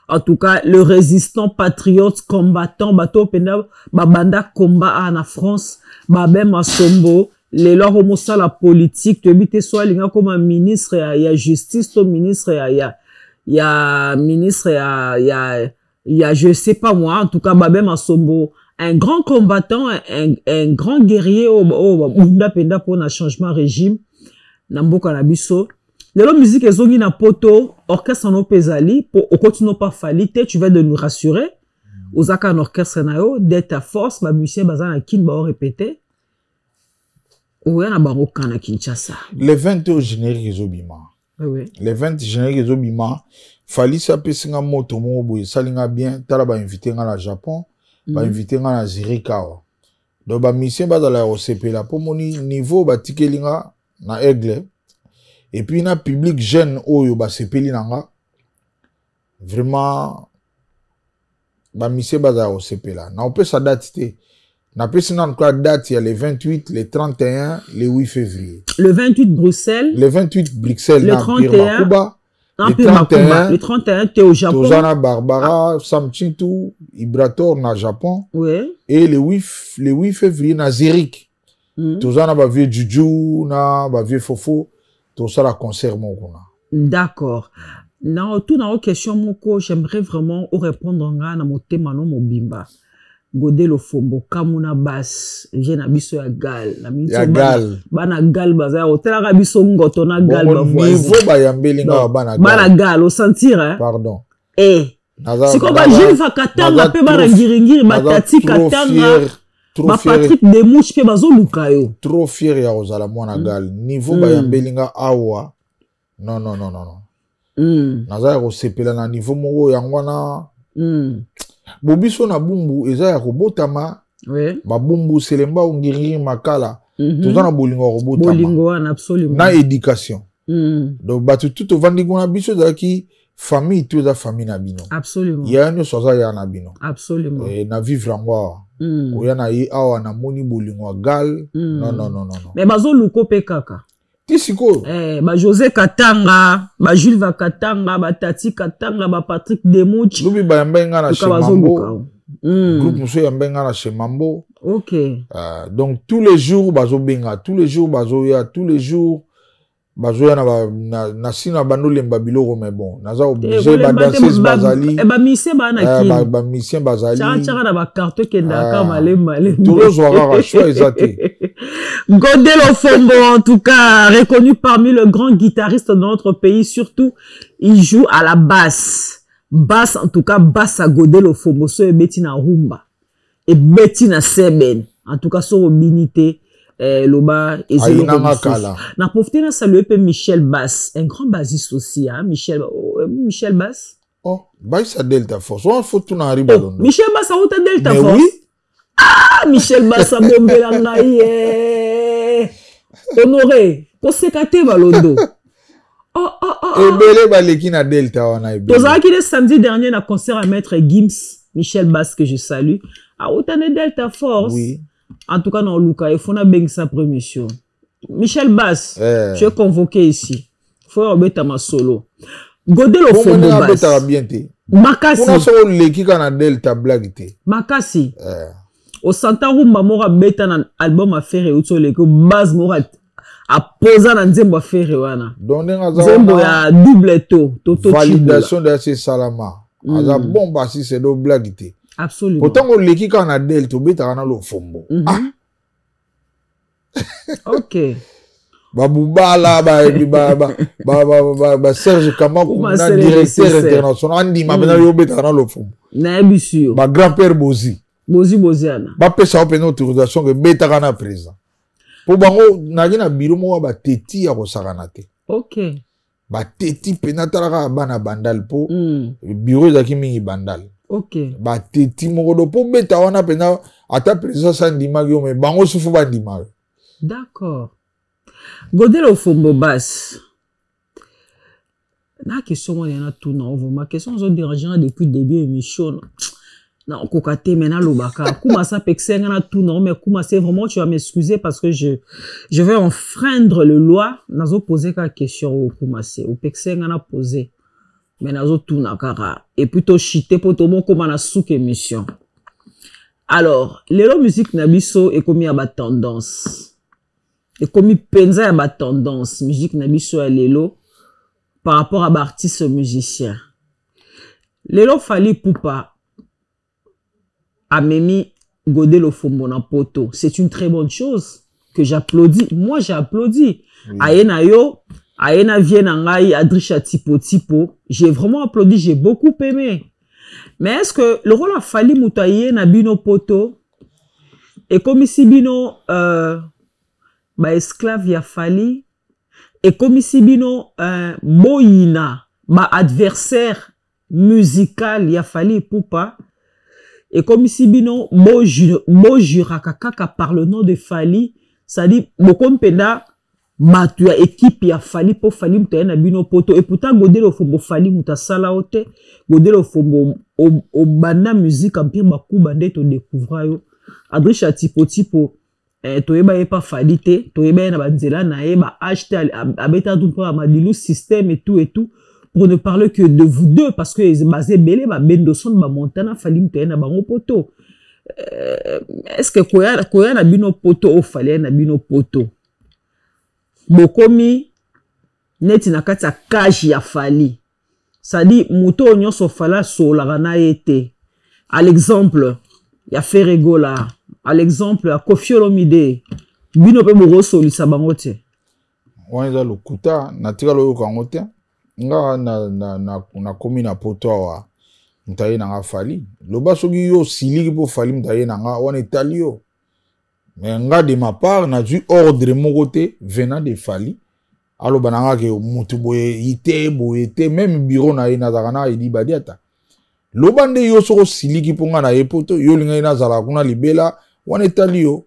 en tout cas le résistant, patriote, combattant, bato mpenza babanda combat na France. Babin Masombo lelo akomosala politique, toyebi te so alingi akoma ministre ya justice to ministre ya ministre ya je sais pas moi. En tout cas, Babin Masombo, un grand combattant, un grand guerrier oyo babunda mpenza mpona changement régime na mboka na biso. Lelo musique ezongi na poto, orchestre no mpe ezali mpo okoti no pa Fally te. Tu vas de nous rassurer, oza kaka na orchestre na yo, Delta Force. Bamusicien baza na Kine, baorépété. Oya na bango kan na Kinshasa? Le 20 oyo, générique ezobima. Oui. Le 20, générique ezobima. Falisi apesi nga moto moko boye, esali nga bien. Tala, bainvite nga na Japon, bainvite nga na Zurich awa. Donc bamusicien bazala ya kosepela mpo moni niveau batikeli nga na Aigle, et puis na public jeune oyo basepeli na nga vraiment. Bamusicien bazala kosepela. Na opesa date te, napesi nanu kaka date ya le 28, le 31, le 8 février. Le 28, Bruxelles. Le 28, Bruxelles. Le na Empire 31, Makuba. Empire Makuba. Le 31, t'es au Japon. Toza na Barbara, Sam Chintu, Ibrator na Japon. Et le 8 février na Zurich, toza na bavieux Juju, na bavieux Fofo, tosala concert moko kuna. D'accord. Na tout na question moko, j'aimerais vraiment répondre nga na motema no mobimba. Godé Lofombo, Kamuna Bass, vie na biso ya Gal na miniti. Ya Gal. Bana Gal baza ya otalaka biso ngoto na Gal. Bavoisin, niveau bayambeli nga bana. Bana Gal osentir, hein? Pardon. Eh, sikoyo bajules Katanga mpe bana Ngiringiri, batati Katanga, baPatrick Demouche mpe bazoluka yo. Trop fier ya kozala mwana Gal. Niveau bayambeli nga awa, non, non, non, non, non. Naza ya kosepela na niveau moko yango wana. Bo biso na Bumbu eza ya kobotama. Babumbu, Selemba, Ngiringiri, Makala, toza na bolingo ya kobotama. Bolingo wana, absolument. Na éducation. Donc bato tu tovandi kuna, biso ezalaki famille, tu eza famille na bino. Yaya nyonso aza ya na bino. Na vivre yango awa. Koya na ye awa, namoni bolingo ya Gal. Non, non, non, non. Mais bazoluka mpe kaka. Ti sikoyo. Eh, bajosé Katanga, bajules Vakatanga, batati Katanga, baPatrick Demuch. Lobi bayambai nga na chez Mambo. Groupe mosusu eyambai nga na chez Mambo. Donc tous les jours bazobenga, tous les jours bazoya, tous les jours bazoya na nsina bandolemba biloko. Mais bon, naza obligé, badanseuse bazali. Bamusicien baa na Kini. Bamusicien bazali. Tiaka na bacarton, ekendaka malemi malemi. Tozozwa kaka choix eza te. Godé Lofombo, en tout cas, reconnu parmi le grand guitariste de notre pays. Surtout, il joue à la basse. Basse, en tout cas, basse à Godé Lofombo. So ebeti na rumba. Ebeti na seben. En tout cas, so obinité. Eh, loba. Ayinanga kala. Na profité na saluer pe Michel Bass, un grand bassiste aussi, hein, Michel, oh, Michel Bass. Oh, baisa Delta Force. On faut tout na Henri Balondo. Michel Bass auta Delta Mais Force. oui. Ah, Michel Bass abombela ngai, eh. Honoré, koseka te, Balondo. Oh, oh, oh, oh. Ebele baleki na Delta wana ebele. Tozalaki le samedi dernier na concert à Maître Gims, Michel Bass que je salue. Auta na Delta Force. Oui. En tout cas, na oluka, il faut na bengisa premition. Michel Bass, Eh. tu es convoqué ici. Faut obeta masolo. Godel Bongo Ofombo ndenge Bass. abetaka bien te. Makasi. Kuna soki oleki kaka na Delta blague te. Makasi. Eh. Osanta rumba moko abeta na album affaire euti oleki base moko apoza na nzembo affaire wana. Donc ndenge aza Nzembo wana ya double to to to validation de asi esalama. Aza bon bassiste do blague te. Absolument. Pourtant oleki kaka na Delta obetaka na Lofombo. Ah. OK. Babubala ba Serge Kamaku Kuma na Serge directeur Cissé. international andima mpenza yo obetaka na Lofombo. Nayebi si yo. Ba grand-père Bozi. Bozi Boziana. Bapesa yo mpenza autorisation ke betaka na président. Po bango naki na bureau moko ya bateti ya kosakana te. OK. Bateti mpenza talaka bana Bandal po bureau ezalaki mingi Bandal. OK. Bateti moko do po beta wana mpenza ata président sa andimaki yo mais bango sufu bandima yo. D'accord. Godel Ofombo Bass. Na question wana na tuna vraiment question zo déranger depuis début émission. Na okoka te mais na lobaka. Kuma ça pekse nga na tuna mais kuma c'est vraiment tu vas m'excuser parce que je vais enfreindre le loi nazo poser ka question au kuma c'est au pekse nga na poser mais nazo tuna kaka et plutôt chiter po to moko na souk émission. Alors, lelo musique na biso ekomi ya ba tendance. Ekomi penza ya ba tendance musique na biso ya lelo par rapport à ba artiste musicien. Lelo Fally Ipupa amemi Godel Ofombo na poto. C'est une très bonne chose que j'applaudis. Moi j'applaudis. Oui. Aye na yo, aye na vie na ngai Adrisha Tipo Tipo, j'ai vraiment applaudi, j'ai beaucoup aimé. Mais est-ce que le rôle a Fally mutu aye na bino poto et comme ici bino ba esclave ya Fally et comme ici bino boyina ba adversaire musical ya Fally Ipupa et comme ici bino bojuraka kaka par le nom de Fally, c'est-à-dire beaucoup mpenda batu ya équipe ya Fally po Fally mutu aye na bino poto et pourtant Godel Ofombo Fally mutu asala o te. Godel Ofombo obanda musique empire bakuba nde to découvra yo Adrisha Tipo Tipo. Toyeba ye pa Fally te, toyeba ye na banzela na ye, ba H T, abeta tout pour Madilu système et tout et tout, pour ne parler que de vous deux, parce que basé belé, ba Bendoson, ba Montana, Fally mutu aye na bango poto. Est-ce que koya na bino poto o Fally aye na bino poto? Bokomi neti na kati ya cage ya Fally. C'est-à-dire, moto oyo nyonso Fally asololaka na ye te. À l'exemple, ya Ferre Gola, à l'exemple ya Koffi Olomide, bino mpe bokosolisa bango te. Wana eza lokuta, natikala oyoka yango te. Nga nakomi na poto awa, moto aye na nga Fally. Loba soki yo osiliki mpo Fally moto aye na nga, wana etali yo. Mais nga de ma part, nazwi ordre moko te venant de Fally. Aloba na nga ke motu boye ite, boye te, même bureau na ye nazalaka na Edi Badiata. Loba nde yo soko siliki mpo nga na ye poto, yo olingai nazala kuna libela, wana etali yo.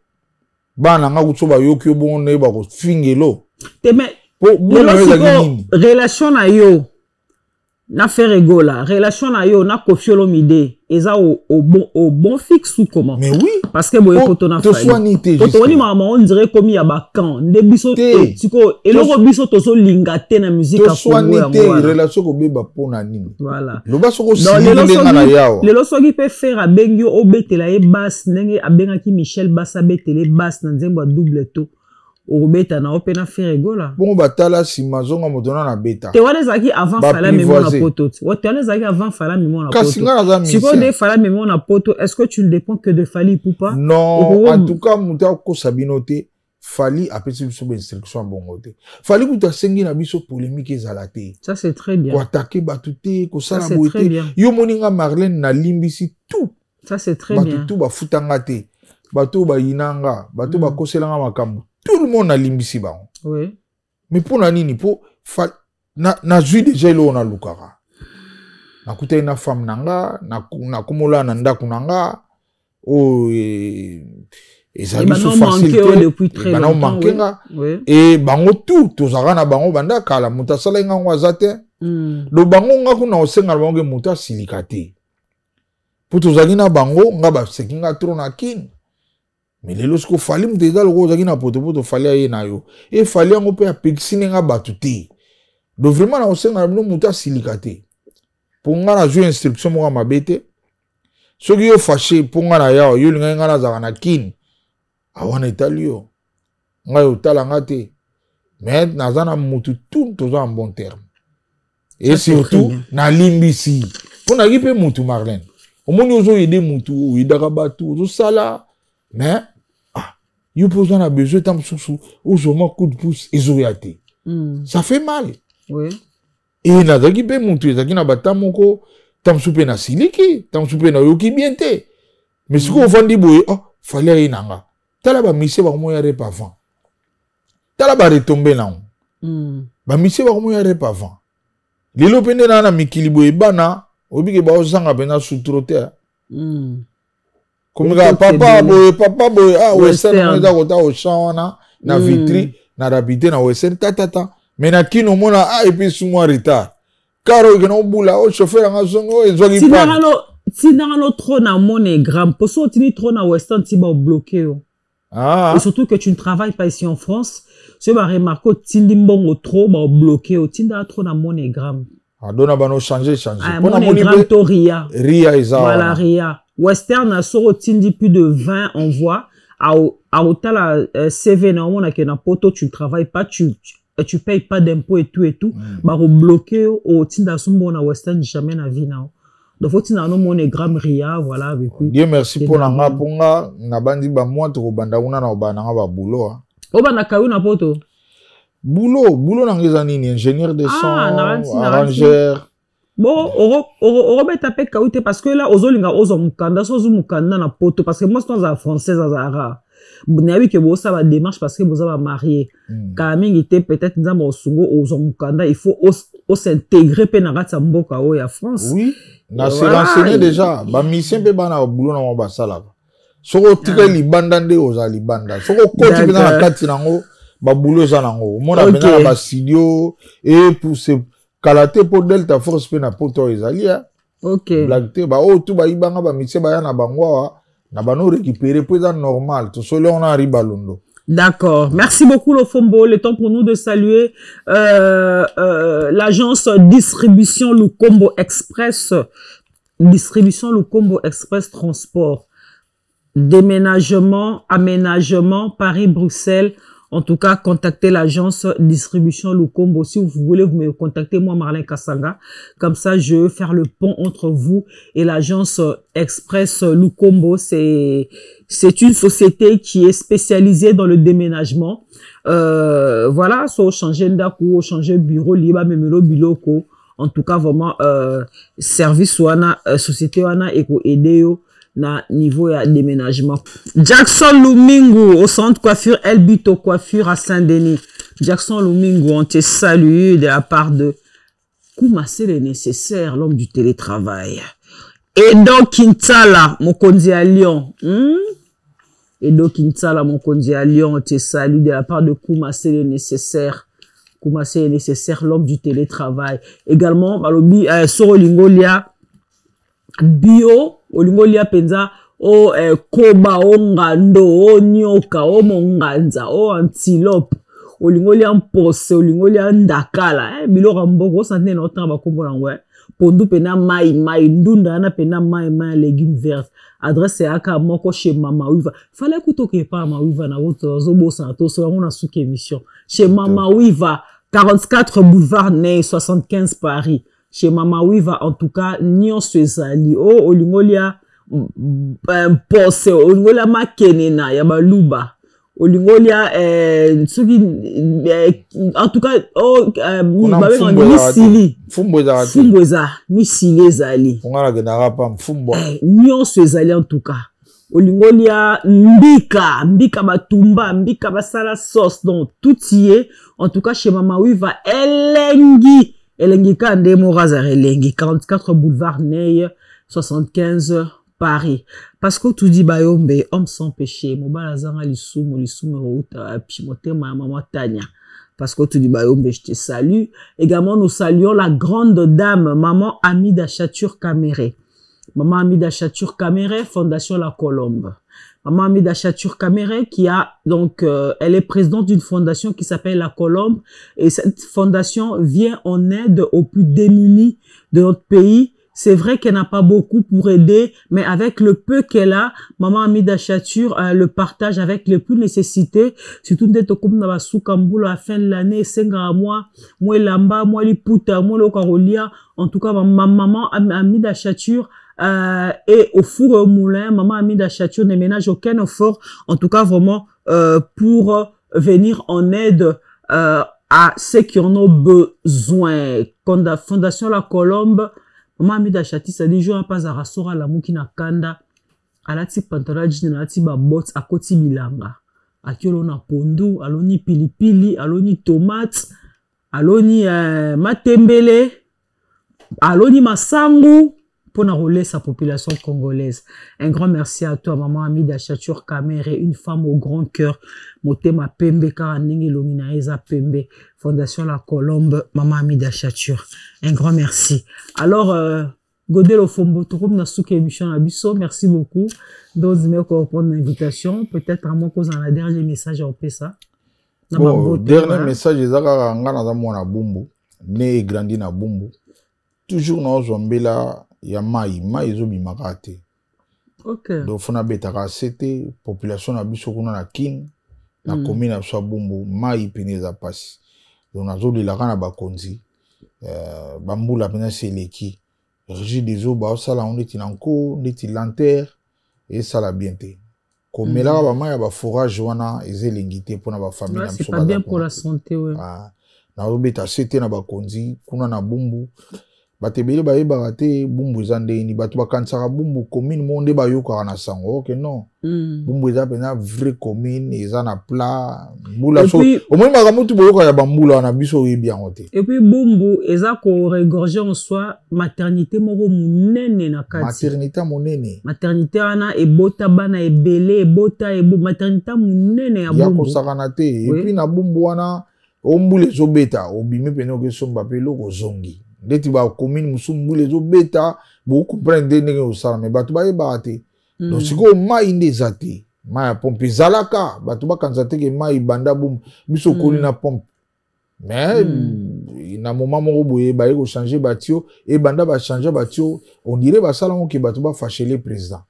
Bana nga kutu so bayoki yo bongo nde bakofingelo. Te, mais Po, bongo lelo na yo ezalaki sikoyo, nini? relation na yo na Ferre Gola, relation na yo na Koffi Olomide, eza au bon fixe ou comment? Mais oui. Parce que boye Po, poto na to Fally. soigner te Po, jusque towani là. maman, on dirait komi ya ba camp. Nde biso Te. te, sikoyo, eloko To biso tozo linga te na musique To ya Congo soigner yango te, wana. relation kobeba po na nini? Voilà. Loba soko Donc, siliki lelo nde nga na soki yawa. lelo soki pe Ferre abengi yo obetela ye basse, ndenge abengaki Michel Bass abetele basse na nzembo ya double to. Obeta na ope na Ferre Gola. Bongo batala nsima zonga moto na beta. Te wana ezalaki avant Ba Fally amema na privoiser. poto te. Te wana ezalaki avant Fally amema na Kasi poto. nga naza Sikoyo musicien. nde Fally amema na poto, est-ce que tu ne dépends que de Fally Ipupa? Non, Okoko en tout cas moto akosa bino te. Fally apesi biso ba instruction ya bongo te. Fally kutu asengi na biso polémique ezala te. Ça c'est très bien. Koatake bato te, kosala Ça, c'est boye très te. bien. Yo moni nga Marlène nalimbisi tout. Ça c'est très Bato bien. tout bafutanga te. Bato bayinanga, bato bakoselanga makambo. Tout le monde alimbisi bango. Oui. Mais pour na nini, pour fa, na, na zui déjà eloko na lukaka. Nakutani na femme na nga, na komola na ndako na nga, oyo, Ezalaki so facile te, bana omanke nga. E bango tu tozalaka na bango banda kala, moto asalaki nga ngo aza te. Do bango nga kuna osenga na bango ke moto asilika te, mpo tozalaki na bango, nga baseki nga trop na Kine. Mais lelo soki Fally, moto eza lokola ozalaki na potopoto, Fally aye na yo, e Fally yango mpe apekisi ndenge bato te. Donc vraiment na kosenga na bino, moto asilika te, mpo nga nazwi instruction moko ya mabe te. Soki yo fâché mpo nga na yawa, yo olingaki nga nazalaka na Kine awana, etali yo, ngai otala nga te. Mais naza na mutu tout, toza en bon terme. Et surtout nalimbisi, mpo nayaki mpe mutu. Marlene, omoni, ozoyede mutu, oyedaka bato, ozosala, mais ah, yo mpe oza na besoin ta mosusu ozwa mwa coup de pouce, ezoya te. Ça fait mal. E nazalaki mpe mutu, ezalaki na bata moko, ta mosusu mpe nasiliki, ta mosusu mpe nayoki bien te. Mais sikoyo ovandi boye, oh, Fally aye na nga, tala bamisie bakomoya rep avant, tala baretombées nango. Bamisie bakomoya rep avant. Lelo mpe nde naa na mikili boye, bana oyebike baozanga mpenza sutro te. Komika papa boye, papa boye, ah, Western eza kota Auchan wana na Vitry, na rapide na Western tatata. Mais na Kino omona, ah, et puis su mwa retard, car oyo ekenda obula o chauffeur yanga zongi oyo ezwaki. Tindanga no trop na MoneyGram, mpo so otindi trop na Western ti babloquer yo. Ah. Et surtout que tu ne travailles pas ici en France, soki baremarquer otindi mbongo trop, babloquer yo. Otindaka trop na MoneyGram. Ah, dona bano changer changer. Ah, MoneyGram to Ria. Ria eza. Voilà, Ria. Western, soki otindi plus de 20 envois, aotala CV na omonake na poto tu ne travailles pas, tu payes pas d'impôts et tout et tout. Bakobloquer yo. Otinda so mbongo na Western, jamais na vie na yo. Donc faut tinda no MoneyGram, Ria, voilà. Et puis Dieu merci mpo na nga, mpo nga nabandi bamwa, tokobanda kuna na kobanda nga baboulot. Obanda kayu na poto? Boulot, boulot nanga eza nini? Ingénieur de son, arrangeur. Bon, okobeta mpe kayu te, parce que là ozolinga ozwa mokanda. So ozwi mokanda na poto, parce que mwasi to azala française, azala rare. Nayebi ke bosala badémarche parce que boza bamariés. Kala mingi te, peut-être Nzambe osungo, ozwa mokanda. Il faut os'intégrer mpe na kati ya mboka oyo ya France. Oui, na se renseigner déjà. Bamusicien mpe bana baboulot nango basalaka. Soki otikali libanda nde ozala libanda, soki okoti mpenza na kati nango, baboulot eza nango, omona mpenza na bastudio e pousse kala te, mpo Delta Force mpe na poto oyo ezali ya blague te. Baoyo tu bayibanga, bamusicien baya na bango awa na bano récupérer, mpo eza normal. Tosoli yango na Henri Balondo. D'accord. Merci beaucoup, Lofombo. Le temps pour nous de saluer l'agence Distribution Lukombo Express. Distribution Lukombo Express Transport. Déménagement, aménagement, Paris-Bruxelles. En tout cas, contactez l'agence Distribution Lukombo. Si vous voulez, vous me contactez, moi, Marlène Kassanga. Comme ça, je vais faire le pont entre vous et l'agence Express Lukombo. C'est une société qui est spécialisée dans le déménagement. Voilà, soit changer ndako, changer bureau, liba, memelo, biloko. En tout cas, vraiment, service wana, société wana, eko aider yo na niveau ya déménagement. Jackson Lumingu au centre coiffure Elbito Coiffure à Saint-Denis. Jackson Lumingu, on te salue de la part de Kouma, c'est le nécessaire, l'homme du télétravail. Edo Kinsala, Mokonzi à Lyon. Edo Kinsala, Mokonzi à Lyon, on te salue de la part de Kouma, c'est le nécessaire. Kouma, c'est le nécessaire, l'homme du télétravail. Également, balobi, Soro Lingolia, bio, olingolia penza, o koba, o ngando, o nyoka, o monganza, o antilope, olingolia mpose, olingolia ndakala, biloko ya mboka, osante na otanga bakombo nango, pondu pena mai mai, ndunda wana pena mai mai, légumes verts. Adresse eyaka moko chez Mama Wiva. Fallait kuta okepa Mama Wiva na route, ozobosana toso yango na suki émission. Chez Mama Wiva, 44 boulevard Ney, 75 Paris. Chez Mama Wiva, en tout cas, nyonso ezali. O olingolia mpose, olingolia makenena ya baluba, olingolia soki en tout cas oh, babengaka misili. Mfumbo ezalaka te. Mfumbo eza, misili ezali. Nga nakendaka pa mfumbo. Nyonso ezali. En tout cas, olingi olia mbika, mbika batumba, mbika basala sauce, donc tout y est. En tout cas, chez Mama Wiva, elengi elengi kaka nde moko azala elengi. 44 boulevard Ney, 75. Paris. Parce que tu dis Bayombe, homme sans péché, mobala zanga lisumu, lisumu routa, puis motema maman Tania. Parce que tu dis Bayombe, je te salue. Également, nous saluons la grande dame, maman Amida Chatur Kamere. Maman Amida Chatur Kamere, Fondation La Colombe. Maman Amida Chatur Kamere qui a donc, elle est présidente d'une fondation qui s'appelle La Colombe. Et cette fondation vient en aide aux plus démunis de notre pays. C'est vrai qu'elle n'a pas beaucoup pour aider, mais avec le peu qu'elle a, Maman Amida Chatur le partage avec les plus nécessités. Surtout d'être comme dans la soukambou à la fin de l'année, 5 à moi, moi lamba, moi liputa, moi le karolia. En tout cas, ma maman Amida Chatur est au four et au moulin. Maman Amida Chatur ne ménage aucun effort. En tout cas, vraiment, pour venir en aide à ceux qui en ont besoin. Fondation La Colombe, Maman Amida Chatur, ça dit, jour pas à rasora la mouki na kanda, alati pantalon jean, alati ba bottes, akoti bilanga. Akiolo na pondu, aloni pilipili, aloni tomate, aloni matembele, aloni masangu, pour enrôler sa population congolaise. Un grand merci à toi, Maman Amida Chatur Kamere, une femme au grand cœur. Motema Pembe, Karanenge Lomina Eza Pembe, Fondation La Colombe, Maman Amida Chatur. Un grand merci. Alors, Godé Lofombo, tout comme dans cette émission à Bisso, merci beaucoup. Donc, je vais répondre à l'invitation. Peut-être à moi, cause un dernier message à ça. Bon, dernier message, je suis Bumbu, né et grandi na Bumbu. Toujours dans Zombela, il y a mai, mai ezobimaka te. Ok. Donc fona betaka sete population na biso kuna na Kin, na commune na biso Bumbu, mai pene eza pasi. Donc nazolelaka na bakonzi, bambula pena seleki. Régie des eaux ba osala on neti na nko, neti lanterne et ça la bien te. Komelaka ba mai ya ba forage wana ezelingi te pona ba famille na biso. C'est pas bien pour la santé, ouais. Ah, nazobeta sete na bakonzi kuna na Bumbu. Batebele bayebaka te Bumbu eza ndeni, bato bakanisaka Bumbu commune mo nde bayokaka na sango. Ok, non. Bumbu eza mpenza vraie commune, eza na plat mbula so omoni makambo tu boyoka ya bambula wana biso oyebi yango te. Et puis Bumbu eza ko regorger en soi maternité moko monene na kati. Maternité monene. Maternité wana ebota bana ebele, ebota ebo maternité monene ya Bumbu. Ya kosakana te. Et puis na Bumbu wana ombula ezobeta, obimi pene okesomba pe eloko ozongi. Ndeti ba commune musu mbula ezobeta, bo comprendre nde ndenge osala, mais bato bayebaka te. Donc sikoyo mai nde eza te. Mai ya pompe ezalaka, bato bakanisa te ke mai banda Bumbu, biso okoli na pompe. Mais na moment moko boye baye kochanger batio, e banda bachanger batio, on dirait basala ngo ke bato bafâcher président.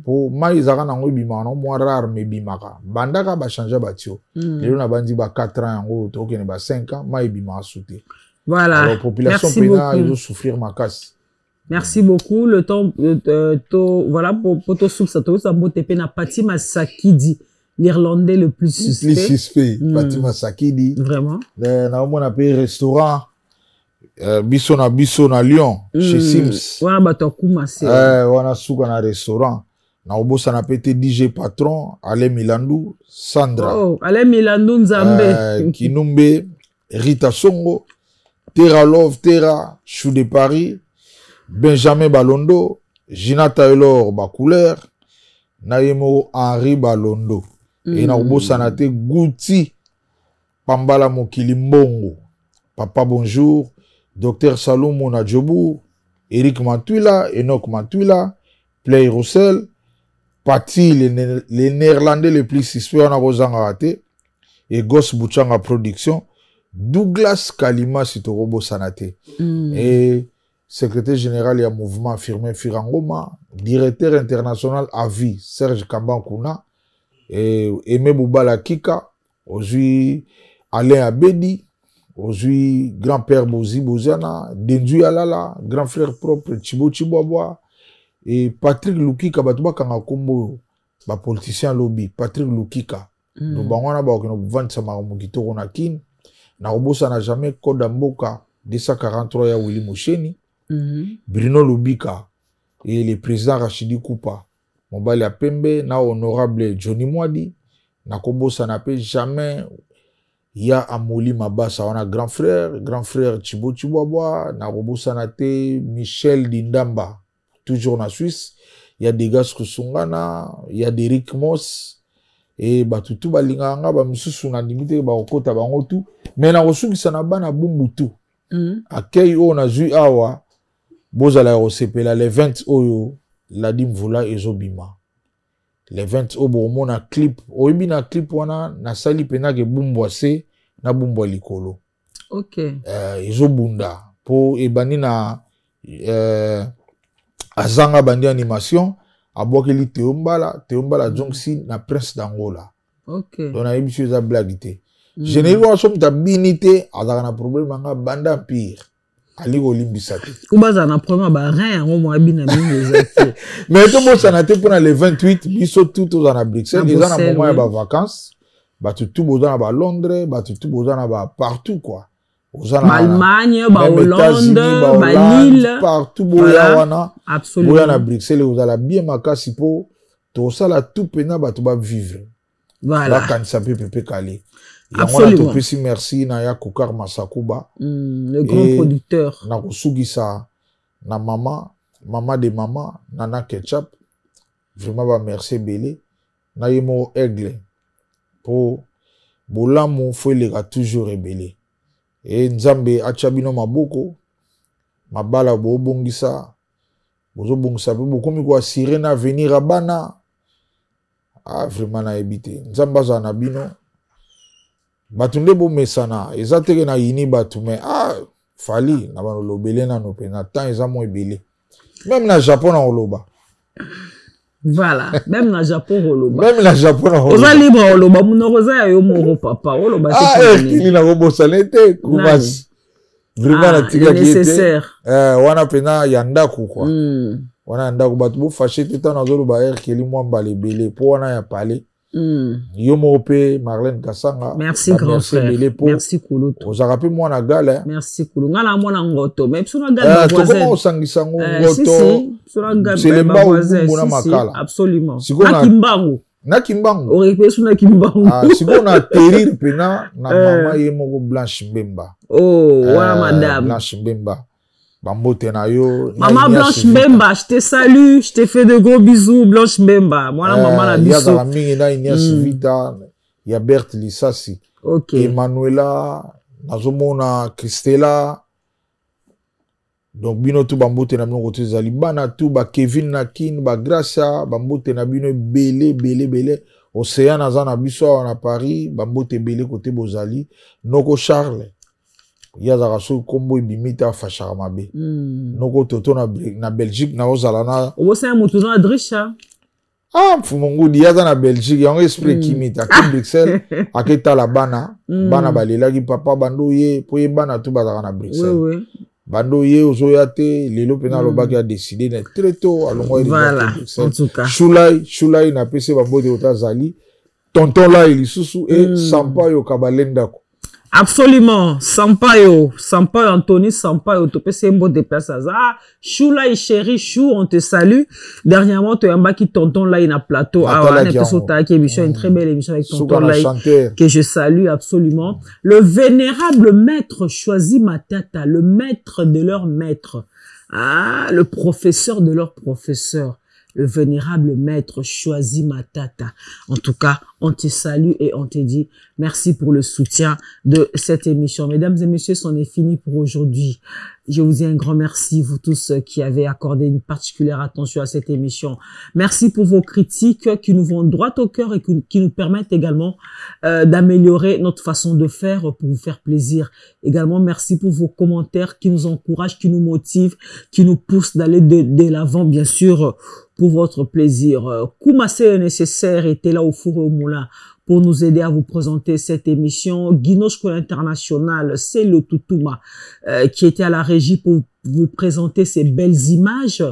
Po mai ezalaka nango ebimaka nango mwa rare mais ebimaka. Bandaka bachanger batio. Lelo na bandi ba 4 ans yango, tokende ba 5 ans, mai ebimaka su te. Voilà. Alors, population pénale, ils vont souffrir ma casse. Merci beaucoup. Le temps, voilà, pour to soupe, ça, ça, ça, Fatima Sakidi, l'Irlandais le plus suspect. Le plus suspect, Fatima Sakidi. Vraiment. Na, on appelle restaurant, Bisso na Bisso na Lyon, chez Sims. Voilà, bah, t'as kuma, c'est. Voilà, souka na restaurant. Na obo, ça n'a pas été DJ patron, Alain Milandou, Sandra. Oh, Alain Milandou, Nzambe. Kinumbe, Rita Songo. Terra Love, Terra, Chou de Paris, Benjamin Balondo, Gina Taylor, Bacouleur, Naemo Henri Balondo. Et Naobo Sanate, Gouti, Pambala Mokili Mbongo, Papa Bonjour, Docteur Salomo Nadjobou, Eric Matuila, Enoch Matuila, Play Roussel, Pati, les Néerlandais les plus suspects, on a Rosanga et Gos Bouchanga Production, Douglas Kalima Sitorobo Sanate. Et secrétaire général ya mouvement Firmin Firangoma, directeur international à vie Serge Kambankuna, et Aimé Boubala Kika, aujourd'hui Alain Abedi, aujourd'hui grand-père Bozi Boziana, Denzu Alala, grand frère propre Chibo Chibwabwa, et Patrick Lukika, batuba kanga kombo, ba politicien lobby, Patrick Lukika. Donc, ba wana ba okeno vendre sa makambo kitoko na Kin. Na robosa na jamais code mboka 243 ya Willy Moucheni, Bruno Lubika et le président Rachidi Koupa, mobali ya pembe na honorable Johnny Mwadi, na kobosa na pe jamais ya Amoli Mabasa wana grand frère Chibo Chibwabwa, na robosa na te Michel Dindamba toujours na Suisse, Ya Degas Kusungana, ya Derrick Moss e bato tu balingaka nga, bamisusu nandimi te bakokota bango tu, mais nakosukisa na bana Bumbu tu. Akei oyo nazwi awa, bozala ya kosepela. Le 20 oyo, Ladi Mvula ezobima le 20 oyo, bokomona clip. Oyebi, na clip wana nasali mpenzaka ebumbwa se na bumbwa likolo. Ezobunda mpo ebandi na azanga bandi animation, abwakeli Teo Mbala, Teo Mbala azongisi na Prince d'Angola. Donc nayebi so eza blague te. Générique wana, so moto abini te, azalaka na problème anga banda empire ali kolimbisa te. Ou bazala na problème ya barein, yango mwa bina mingi eza te. Mais tobosana te, mpona le 28, biso tu toza na Bruxelles. Eza na moment ya bavacance, bato tu boza na balondres, bato tu boza na bapartout quoi, oza na baallemagne, bahollande, balille. Partout boya wana, boya na Bruxelles, ozala bien makasi mpo tosala tout mpena bato bavivre, bakanisa mpe Pepe Kale. Yango wana topesi merci na ya Kokar Masakuba, le grand producteur. Na kosukisa na mama, mama de mama, Nana Ketchup, vraiment bamerci ebele na ye moko Aigle, mpo bolamu fo eleka toujours ebele. E Nzambe atya bino maboko, mabala bobongisa, bozobongisa mpe bokomi koassurer na avenir ya bana. Ah, vraiment nayebi te, Nzambe azala na bino. Bato nde bomesana, eza teke na yini bato, mais ah, Fali na banolobele nano mpe na temps eza mwa ebele, même na Japon na koloba. Voilà, même na Japon oloba. Même na Japon na oza libre, oloba, monoko oza ya yo moko, papa, oloba. Ah, erkili nakobosana te, Kumasi vraiment natikaki ye te wana mpena ya ndako quoi. Wana ya ndako, bato bofâcher te ntango nazoloba erkeli mwa mbala ebele mpo wana ya pale. Yo moko mpe Marlène Kasanga. Merci, grand frère. Merci, kulutu. Ozalaka mpe mwana gale. Merci, kulu. Nga na mwana Ngoto, mais biso na gale. Tokoma kosangisa ngo Ngoto, Selemba, Obumbu na Makala. Absolument, na Kimbangu. Na Kimbangu. Orepe so na Kimbangu. Sikoyo na atterrir mpena na mama ye moko Blanche Mbemba. Oh, wana madame. Blanche Mbemba, bambote na yo. Maman Blanche Mbemba, je te salue, je te fais de gros bisous, Blanche Mbemba. Mwana mama na biso. Yazala mingi na Ignace Vita ya Berthe Lisasi. Emanuela, nazomona Christela. Donc bino tu, bambote na bino kote ezali bana tu, bakevin na Kin, bagracia, bambote na bino ebele ebele ebele. Océan aza na biso awa na Paris, bambote ebele kote bozali. Noko Charles, ye azalaka soki nkombo ebimi te afâchaka mabe. Noko Toto na Belgique, naozala na Obosana motu na Adrisha. Ah, Mfumu Ngudi, ye aza na Belgique, yango esprit ekimi te, ake Bruxelles, aketala bana. Bana balelaki papa bando ye mpo ye bana tu bazalaka na Bruxelles. Bando ye ozoya te lelo mpena, alobaki adécider na très tôt, alongwa. Voilà, en tout cas. Shulai, Shulai, napesi bambote ota azali, tonton Lai lisusu e Sampayo Kabalendako. Absolument. Sampayo, Sampayo, Anthony Sampayo, topesi mbote place aza. Chou Lai, chéri, Chou, on te salue. Dernièrement, toyambaki tonton Lai na plateau. Ah, Natalaki on yango. a émission, une très belle émission avec tonton Suka na Lai, chanteur. Que je salue absolument. Le vénérable maître Choisi Matata, le maître de leur maître. Ah, le professeur de leur professeur. Le vénérable maître Choisi Matata. En tout cas, on te salue et on te dit merci pour le soutien de cette émission. Mesdames et messieurs, c'en est fini pour aujourd'hui. Je vous dis un grand merci, vous tous qui avez accordé une particulière attention à cette émission. Merci pour vos critiques qui nous vont droit au cœur et qui nous permettent également d'améliorer notre façon de faire pour vous faire plaisir. Également, merci pour vos commentaires qui nous encouragent, qui nous motivent, qui nous poussent d'aller de l'avant, bien sûr, pour votre plaisir. Koumassé Nécessaire était là au four et au moulin pour nous aider à vous présenter cette émission. Guinoche International, c'est le Toutouma qui était à la régie pour vous présenter ces belles images.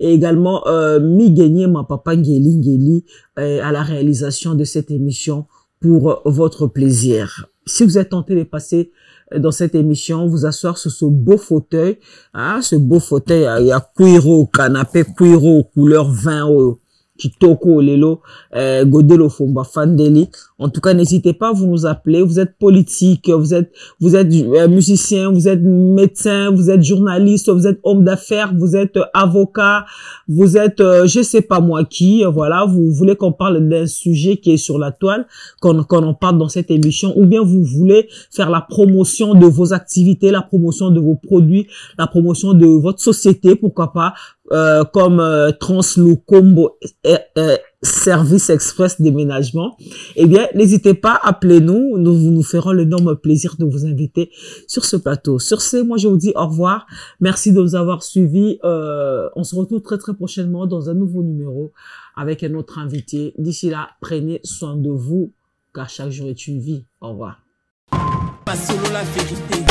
Et également Miguel, ma papa Ngeli Ngeli, à la réalisation de cette émission pour votre plaisir. Si vous êtes tenté de passer dans cette émission, vous asseoir sur ce beau fauteuil, hein, ce beau fauteuil, il y a cuiro, canapé cuiro, couleur vin, oh. Kitoko lelo Godé Lofombo afandeli. En tout cas, n'hésitez pas, vous nous appelez. Vous êtes politique, vous êtes musicien, vous êtes médecin, vous êtes journaliste, vous êtes homme d'affaires, vous êtes avocat, vous êtes je sais pas moi qui, voilà, vous voulez qu'on parle d'un sujet qui est sur la toile, qu'on en parle dans cette émission, ou bien vous voulez faire la promotion de vos activités, la promotion de vos produits, la promotion de votre société, pourquoi pas, comme Translucombo Service Express Déménagement, eh bien, n'hésitez pas, appelez-nous. Nous nous ferons l'énorme plaisir de vous inviter sur ce plateau. Sur ce, moi, je vous dis au revoir. Merci de nous avoir suivis. On se retrouve très, très prochainement dans un nouveau numéro avec un autre invité. D'ici là, prenez soin de vous, car chaque jour est une vie. Au revoir. Masolo la vérité.